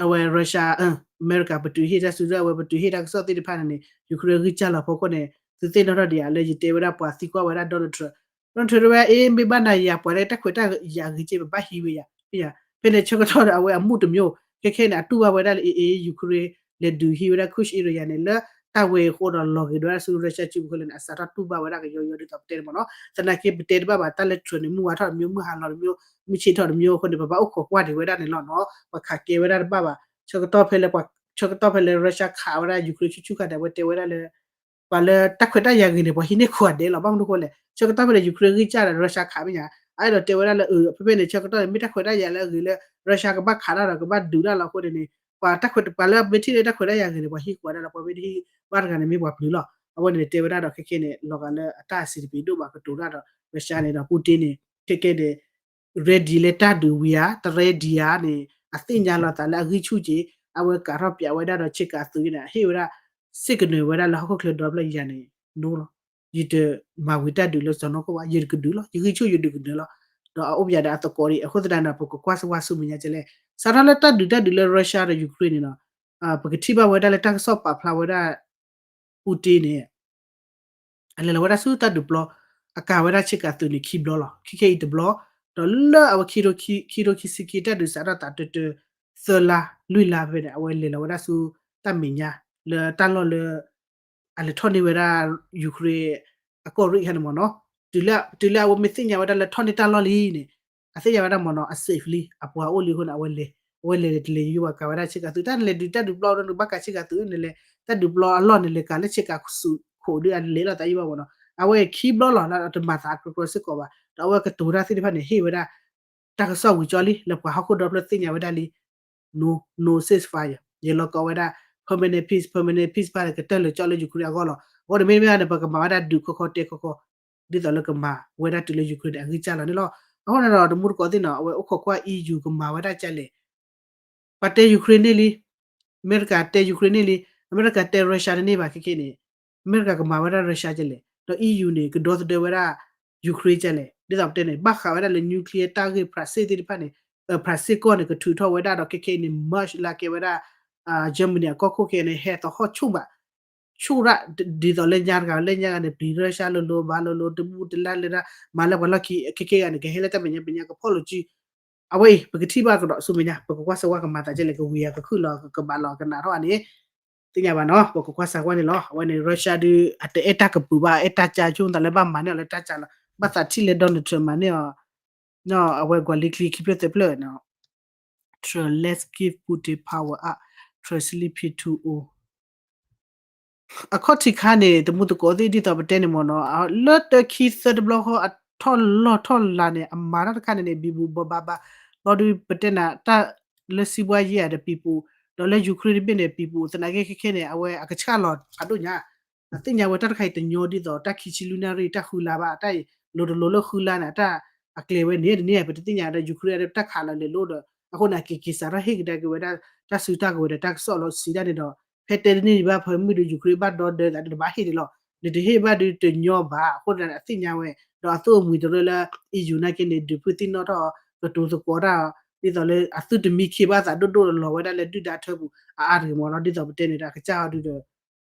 အဝဲ Russia အမဲရကၤပတုာ်ဟ့ၣ်တၢ်စုကဝဲၤ ပတုာ်ဟ့ၣ်တၢ်ကစီၣ်သ့ၣ်တဖၣ်န့ၣ်န့ၣ် Ukraine ဂံၢ်စၢ်လီၤဖီခိၣ်န့ၣ် သုသ့ၣ်နီၣ်ထီၣ်ဒံးဧါ လၢယတဲဝဲဒၣ်ပှၤသံကွၢ်ဝဲဒၣ် Donald Trump, Donald Trump တဲဝဲ အ့ မ့ၢ်ဘၣ်နၤယၤ ပှၤလၢတၢ်ခွဲးတၢ်ယာ်ဂ့ၤက့ ပဘၣ်ဟံးဝဲယၤ ဖဲန့ၣ်ဆၢကတီၢ်ဒီး အဝဲအမူးတမျိုး ခဲခဲန့ၣ် အတူၢ်ဘၣ်ဝဲဒၣ်လၢ အ့ Ukraine လဲၤဒုးဟံးဝဲဒၣ် Kursk area ယၤန့ၣ် လၢတၢ်ဝဲအဃိဒီး လီၤဂ့ၤဒိဝဲဒၣ်ဆူ Russia စုပူၤခဲလၢာ်န့ၣ် အစးထီၣ်တူၢ်ဘၣ်ဝဲဒၣ်ကယီယီဒ်သိးပတဲန့ၣ်မ့ၢ်နီၤ သနာ်က့ပတဲတဘၣ်ဘၣ် တၢ်လၢ Trump န့ၣ် မုၢ်ဝါထီၣ်တမျိုး မုၢ်ဟါလီၤတမျိုး မုၢ်ဆ့ၣ်ထီၣ်တမျိုးအဃိန့ၣ် ပဘၣ်အိၣ်ခိးကွၢ်ဒံးဝဲဒၣ်န့ၣ်လီၤနီၤ ပှၤခးကဲဝဲဒၣ်တဘၣ်ဘၣ် ဆၢကတီၢ်ဖဲလၢ ဆၢကတီၢ်ဖဲလၢ Russia ခးဝဲဒၣ် Ukraine ဆူၣ်ဆူၣ်ခါန့ၣ် အဝဲတဲဝဲဒၣ်လၢ ပှၤလၢတၢ်ခွဲးတၢ်ယာ်ဂ့ၤန့ၣ် ပှၤဟံးန့ၢ်ခိၣ်အဒဲးလီၤ ဘၣ်မနုၤအဃိလဲၣ် ဆၢကတီၢ်ဖဲလၢ Ukraine ဂံၢ်စၢ်ဒီး Russia ခးမ့ၢ်ညါ အအဲၣ်ဒိးတဲဝဲဒၣ်လၢ အၢ ဖဲဖဲန့ၣ် ဆၢကတီၢ်န့ၣ် မ့ၢ်တၢ်ခွဲးတၢ်ယာ်လၢအဂ့ၤလၢ Russia ကဘၣ်ခးတၢ်ဒီးကဘၣ်ဒုးတၢ်လီၤအဃိန့ၣ်န့ၣ် ပှၤတၢ်ခွဲး ပှၤလၢမ့ၢ်ထံၣ်လၢတၢ်ခွဲးတၢ်ယာ်ဂ့ၤန့ၣ် ပှၤဟံးကွၢ်ဒၣ်လီၤ ပှၤမ့ၢ်တဟံးဘၣ်တဂၤန့ၣ် မ့ၢ်ပှၤပျုၤလီၤ အဝဲန့ၣ်တဲဝဲဒၣ်ဒီးခဲခဲန့ၣ် လီၤဂာ်လၢအတၢ်စံးတပ့ၤဒိၣ်ဘၣ်ကတိၤတၢ်ဒီး Russia န့ၣ်ဒီး Putin န့ၣ် ခဲခဲန့ၣ် ready လၢတၢ်ဒုးဝံၤဧါ တ ready ဧါန့ၣ် အသ့ၣ်ညါလီၤသးလၢအဂံၢ်ဆူၣ်က့ အဝဲကးထီၣ်ပၠးဝဲဒၣ်ဒီး ဆ့ကၤသုးန့ၣ် အဟ့ၣ်ဝဲဒၣ် စ့ၢ်ကနၢၤဝဲဒၣ်လၢဟီၣ်ခိၣ်ချၢဒီဖျၢၣ်ယၤန့ၣ် နိလီၤ ယတမၤဝံၤတၢ်ဒုးလၢစီၤနီၢ်ကီၢ်ဘၣ် ယကဒုးလီၤ ယဂံၢ်ဆူၣ်ယဒုးကနၢၤလီၤ ဒီးအအိၣ်ပၠးဒီးအသကိးဒံး အဃိသတးန့ၣ် ပကကွၢ်စၢၤဝါဆူမဲာ်ညါကလဲၣ် စးထီၣ်လၢတၢ်ဒုးတၢ်ဒုးလၢ Russia ဒီး Ukraine န့ၣ်နီၤ ပကထံၣ်ဘၣ်ဝဲဒၣ်လၢတၢ်ကစီၣ်ပာ်ဖျါဝဲဒၣ် Putin န့ၣ် အလဲၤလီၤဝဲဒၣ်ဆူတၢ်ဒုးပျီ အကၤဝဲဒၣ်ဆ့ကၤသုးန့ၣ်ခံဘျီလီၤ ခဲခဲအံၤတဘျီ ဒီးလၢအဝဲခံထိခံဆံခံ တၢ်ဒုးစးထီၣ်သးတၢတၢ သၢလါ လွံၢ်လါဖဲန့ၣ် အဝဲလဲၤလီၤဝဲဒၣ်ဆူတၢ်မဲာ်ညါ လၢတၢ်လီၢ်လၢ အလဲၤထီၣ်န့ၢ်ဝဲဒၣ် Ukraine အကီၢ်ရ့ၣ်ခါန့ၣ်မ့ၢ်နီၤ တုၤလၢအဝဲမ့ၢ်သ့ၣ်ညါဝဲဒၣ်လၢထီၣ်န့ၢ်တၢ်လီၢ်လံန့ၣ် အသ့ၣ်ညါဝဲဒၣ်မ့ၢ်နီၤ အ safe လံ အပှၤအိၣ်လံအဃိန့ၣ် အဝဲလဲၤ အဝဲလဲၤတလဲၤယိယိဘၣ် ကၤဝဲဒၣ်ဆ့ကၤသုး တၢ်နလဲၤဒုးတၢ်ဒုးပျီဒီးနဘၣ်ကၤဆ့ကၤသုး နလဲၤတၢ်ဒုးပျီအလီၢ်န့ၣ် လဲၤကၤလၢဆ့ကၤသုးခိၣ်ဒီးအလဲၤလီၤသးယိဘၣ်မ့ၢ်နီၤ အဝဲခံဘျီလီၤ တမၤသးအကြၢးကြၢးစ့ၢ်ကီးဘၣ် ဒီးအဝဲကတိၤတၢ်သ့ၣ်တဖၣ်န့ၣ် ဟ့ၣ်ဝဲဒၣ် တၢ်ကစီၣ်ဝံၤကၠီလံ လၢပှၤဟီၣ်ခိၣ်ဒီဖျၢၣ်သ့ၣ်ညါဝဲဒၣ်လံ no, no ceasefire ယဲလီၤကီဝဲဒၣ် permanent peace, permanent peace ဘၣ်န့ၣ် ကတၢၢ်လၢာ်ကၠီလၢ Ukraine အဂီၢ်လီၤ. အဃိန့ၣ်မ့တမ့ၢ်ဘၣ်န့ၣ် ပကမၤဝဲဒၣ်ဒုးခီခီတဲခီခီ ဒ်သိးလၢကမၤဝဲဒၣ်တုၤလၢ Ukraine န့ၣ် အဂံၢ်စၢ်လီၤန့ၣ်လီၤ. အဃိန့ၣ်ဒီး တမူတကိးသ့ၣ်နီၤ အဝဲအိၣ်ခိးကွၢ် E U ကမၤဝဲဒၣ်ကလဲၣ် ပှၤတဲ Ukraine န့ၣ်လံ, အမဲရကၤတဲ Ukraine န့ၣ်လံ, အမဲရကၤတဲ Russia တန့ၢ်ဘၣ်ခဲခဲန့ၣ်, အမဲရကၤကမၤဝဲဒၣ် Russia ကလဲၣ်, ဒီး E U န့ၣ် ကဒီသဒၢဝဲဒၣ် Ukraine ကလဲၣ်, ဒ်သိးပတဲန့ၣ် ဘၣ်ဃးဝဲဒၣ်လၢ nuclear တၢ်ဂ့ၢ် France သ့ၣ်တဖၣ်န့ၣ်, France ကီၢ်န့ၣ် ကထုးထီၣ်ဝဲဒၣ်ဒီးခဲခဲအံၤန့ၣ် merge လၢကဲဝဲဒၣ် Germany အကီၢ်ခိၣ်ခဲန့ၣ် ဟဲသဟီၣ်ဆူၣ်ဘၣ် ဆူၣ်ရၣ် ဒ်သိးလၢညါတဂၤလၢညါတဂၤန့ၣ် ပျံၤ Russia လိၤလိၤ ဘၣ်လိၤလိၤ တဘူၣ်တလၢ်လၢဒၣ် မၤလၢပှၤလီၢ်ခံ ခဲခဲအံၤန့ၣ် ကဟဲလၢတၢ်မဲာ်ညါမဲာ်ညါ ကဖီၣ်လိာ်စု အဝဲအံၤ ပကထံၣ်ဘၣ်ကဒီးဆူမဲာ်ညါ ပကကွၢ်စၢၤဝဲကမၤသးဒ်လဲၣ် ကဝံၤဧါ ကခုၣ်လီၤ ကဘၣ်လီၤ ကနးထီၣ်ဧါန့ၣ် သ့ၣ်ညါဘၣ်နီၤ ပကကွၢ်စၢၤဝဲန့ၣ်လီၤ. အဝဲန့ၣ် Russia ဒုး အတအဲၣ်တၢ်ကပုာ်ဘၣ် အဲၣ်တၢ်ကၢဆိသးလၢဘၣ်မၤန့ၢ်အီၤလၢတၢ်ကၢလီၤ ဘၣ်သးထံၣ်လၢ Donald Trump မၤန့ၢ်အီၤ အဝဲကွၢ်လံချံခံဖျၢၣ်သၢဖျၢၣ်နီၤ Trump, let's give Putin power အ Trump sleepy too old အခီၣ်ထံးခါန့ၣ် တမူသကိးသ့ၣ်ဒ်သိးပတဲန့ၣ်မ့ၢ်နီၤ လၢတၢခံသၢတဘျီဃီ အထီၣ်လီၢ်ထီၣ်လၤန့ၣ် အမၤတၢ်တခါန့ၣ်န့ၣ် ဘံဘူဘိးဘၣ်ဘၣ် ဘျီဒုးပတဲနၤ တၢ်လၢစံးဘှါယဲၢ်ဧါဒီး people ဒီးလၢ Ukraine တဘ့ၣ်န့ၣ် people သနာ်က့ခဲခဲန့ၣ် အဝဲအကဆှၣ်လီၤဖးဒိၣ်ညါ အသ့ၣ်ညါဝဲတၢ်တခါအံၤတညီဒ်သိး တၢ်ခံဆံလွံၢ်နၣ်ရံၣ် တၢ်ဃုလါဘၣ် တၢ်အံၤ လိၤတလိၤလၢဃုလါန့ၣ် တၢ်အကျဲၤဝဲန့ၣ်တန့ၢ် ပတသ့ၣ်ညါဒီး Ukraine တၢ်ခးလီၤလဲၤလိၤဒီး အဃိန့ၣ် အက့ၤက့ၤစးထီၣ်ဟ့ၣ်ကဒါက့ၤဝဲဒၣ် တၢ်စုတၢ်ကဝဲၤဒီး တၢ်ကစီၣ်လီၤစံးဒၣ်န့ၣ်ဒီး ဖဲတဲတန့ၢ်ဒံးဘၣ် ဖဲမုၢ်ဒီး Ukraine ဘၣ်ဒီဒၢသးဒီး တဘၣ်ဟ့ၣ်ဒံးလီၤ နတဟ့ၣ်ဘၣ်ဒုးတညီဘၣ် အဃိန့ၣ်အသ့ၣ်ညါဝဲ ဒီးအသိၣ်အမှံၤတရၢလၢ EU နာ်က့န့ၣ် ဒုးဖုသံၣ်နီၣ်ထီၣ် ကတိၤသကိးတၢ် ဒ်သိးလၢအသုတမံခ့ဘၣ်သးဒိၣ်ဒိၣ်လီၤဝဲဒၣ်လၢဒုၣ်ဒါထၢပူၤ အအါတဂ့ၤမ့ၢ်နီၤ ဒ်သိးပတဲန့ၣ်ဒီးအကစၢ်အီၤဒုးဒီး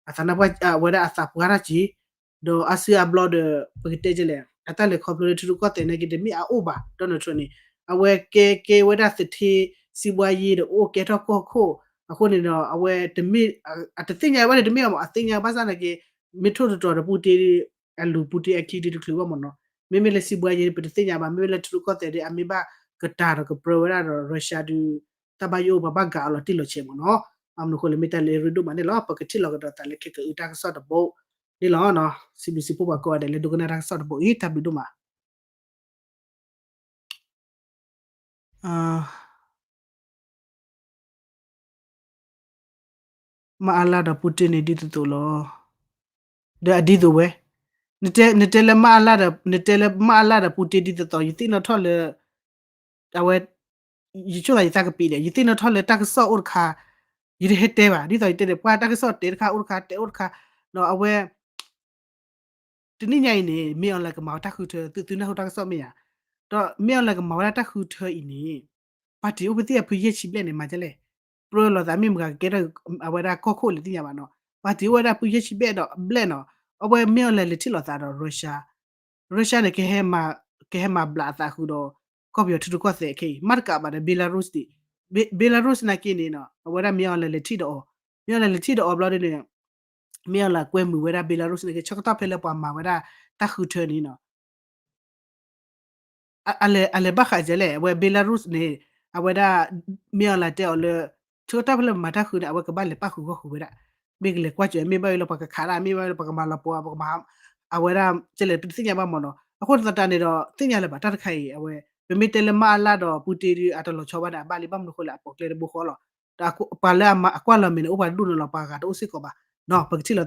အသးနါပှၢ်ဝဲဒၣ်အသးပှၢ်တၢ်က့ၤ ဒီးအါစုအါဘျီဒီး ပကတဲကလဲၣ် အတၢ်လဲၤခီဖျိလၢထံရူၢ်ကီၢ်သဲးနာ်က့တမ့ၢ်အအိၣ်ဘၣ် Donald Trump န့ၣ် အဝဲကဲကဲဝဲဒၣ်သထ့ စံးဘှါယ့ဒီးအိၣ်ကဲထီၣ်ကီၢ်ခိၣ်, အဃိန့ၣ်ဒီး အဝဲတမ့ၢ်, အတသ့ၣ်ညါဝဲန့ၣ်တမ့ၢ်အမး အသ့ၣ်ညါဘၣ်ဆၣ်နာ်က့ မ့ၢ်ထိၣ်သတြီၤဒီးပူၣ်တ့ၢ် အလူၤပူၣ်တ့ၢ်အခံဒုတချုးဘၣ်မ့ၢ်နီၤ, မ့မ့ၢ်လၢစံးဘှါယ့န့ၣ် ပတသ့ၣ်ညါဘၣ် မ့မ့ၢ်လၢထံရူၢ်ကီၢ်သဲးဒီး အမ့ၢ်ဘၣ်ကတာ်ဒီးကပြၢဝဲဒၣ်ဒီး Russia ဒု တၢ်ဘၣ်ယိၣ်အိၣ်ပှၤဘၣ်ဂာ်အီၤလီၤတံၢ်လီၤဆဲးမ့ၢ်နီၤ, ဘၣ်မနုၤအဃိလဲၣ် မ့ၢ်တၢ်လၢအရ့ဒိၣ်မးန့ၣ်လီၤ ပကထံၣ်လီၤကဒီးသးလၢခဲကအုတၢ်ကစီၣ်တဘိန့ၣ်လီၤ, စံးဘျုးစံးဖှိၣ်ပှၤကိးဂၤဒဲးလၢဒိကနၣ်တၢ်ကစီၣ်တဘိအံၤ တၢ်ဘျုးဒိၣ်မး မၢအလၣ်ဒီးပူၣ်တ့ၢ်န့ၣ်ဒ်သိးသိးလီၤ. ဒီးအဒ်သိးဝဲ, နတဲလၢမၢအလၣ်ဒီး နတဲလၢမၢအလၣ်ဒီးပူၣ်တ့ၢ်ဒ်သိးသိး ယသ့ၣ်နီၣ်ထီၣ်လၢ အဝဲ ယဆိကမိၣ်သးယသးကပံာ်ဒီး ယသ့ၣ်နီၣ်ထီၣ်လၢတၢ်ကစီၣ်အိၣ်တခါ, ယတဟဲတဲဘၣ် ဒ်သိးယတဲန့ၣ် ပှၤတၢ်ကစီၣ်တဲတခါအိၣ်တခါ တဲအိၣ်တခါ, ဒီးအဝဲ တနံၣ်ညါအံၤန့ၣ် မ့ၢ်အီၤလဲၤကမၤဝဲတၢ်ဃုထၢ သုသုနၢ်ဟူတၢ်ကစီၣ်မ့ၢ်ဧါ, ဒီးမ့ၢ်အီၤလဲၤကမၤဝဲဒၣ်တၢ်ဃုထၢအံၤန့ၣ် ပၣ်တံၣ်အိၣ်ဖဲသ့ၣ်အဖုယဲၢ်ဆံဘျဲၣ်န့ၣ် မၤဒ်လဲၣ်, ပြၢလိာ်သးမ့ၢ်မတၤကကဲထီၣ်အဝဲဒၣ်ကီၢ်ခိၣ်လဲၣ်သ့ၣ်ညါဘၣ်နီၤ, ပၣ်တံၣ်အိၣ်ဝဲဒၣ်ဖုယဲၢ်ဆံဘျဲၣ်ဒီးဘျဲၣ်နီၤ, အဝဲမ့ၢ်အီၤလဲၤလဲၤထံၣ်လိာ်သးဒီး Russia, Russia န့ၣ် ကဟဲမၤဘျးအသးဃုာ်ဒီး ကီၢ်ပယီၤထံရူၢ်ကီၢ်သဲးခဲအံၤ မ့ၢ်တကးဘၣ်ဒီး Belarus န့ၣ်, Belarus နာ်က့န့ၣ်နီၤ အဝဲဒၣ်မ့ၢ်အီၤလဲၤလဲၤထံၣ်ဒီးအီၤ, မ့ၢ်အီၤလဲၤလဲၤထံၣ်ဒီးအီၤဘျီဒ်န့ၣ် မ့ၢ်အီၤလဲၤကွဲမုာ်ဝဲဒၣ် Belarus န့ၣ်က့ ဆၢကတီၢ်ဖဲလၢပှၤမၤဝဲဒၣ်တၢ်ဃုထၢန့ၣ်နီၤ အလဲၤဘၣ်ဃးဒ်လဲၣ် အဝဲ Belarus န့ၣ် အဝဲဒၣ် မ့ၢ်အီၤလဲၤတဲအီၤလၢ ဆၢကတီၢ်ဖဲလၢမၤတၢ်ဃုန့ၣ် အဝဲကဘၣ်လဲၤပၣ်ဃုာ်ဂီၢ်ဃုာ်ဝဲဒၣ်, မ့ၢ်ကလဲၤကွၢ်စၢၤ မ့ၢ်ဘၣ်ဝဲလၢပှၤကခးဒၣ် မ့ၢ်ဘၣ်ဝဲလၢပှၤကမၤလီၤပှီၤ ပှၤကမၤ အဝဲဒၣ်ကလဲၣ် ပတသ့ၣ်ညါဘၣ်မ့ၢ်နီၤ, အဃိသတးန့ၣ်ဒီး သ့ၣ်ညါလၢၤဘၣ်တၢ်တခါအံၤ အဝဲ ပမ့ၢ်တဲလၢမၢအလၣ်ဒီးပူၣ်တ့ၢ်ဒုး အတလီၤဆီဘၣ်ဒီးအဘၣ်လံ ဘၣ်မနုၤအဃိလဲၣ် အပိာ်ကျဲတဘိဃီလီၤ, ဒီးပှၤလၢအကွၢ်လီၤမဲာ်န့ၣ် အိၣ်ပှၤတဒူၣ်န့ၣ်လီၤ ပှၤဂၤတအိၣ်စ့ၢ်ကီးဘၣ်, ပကထံၣ်လီၤ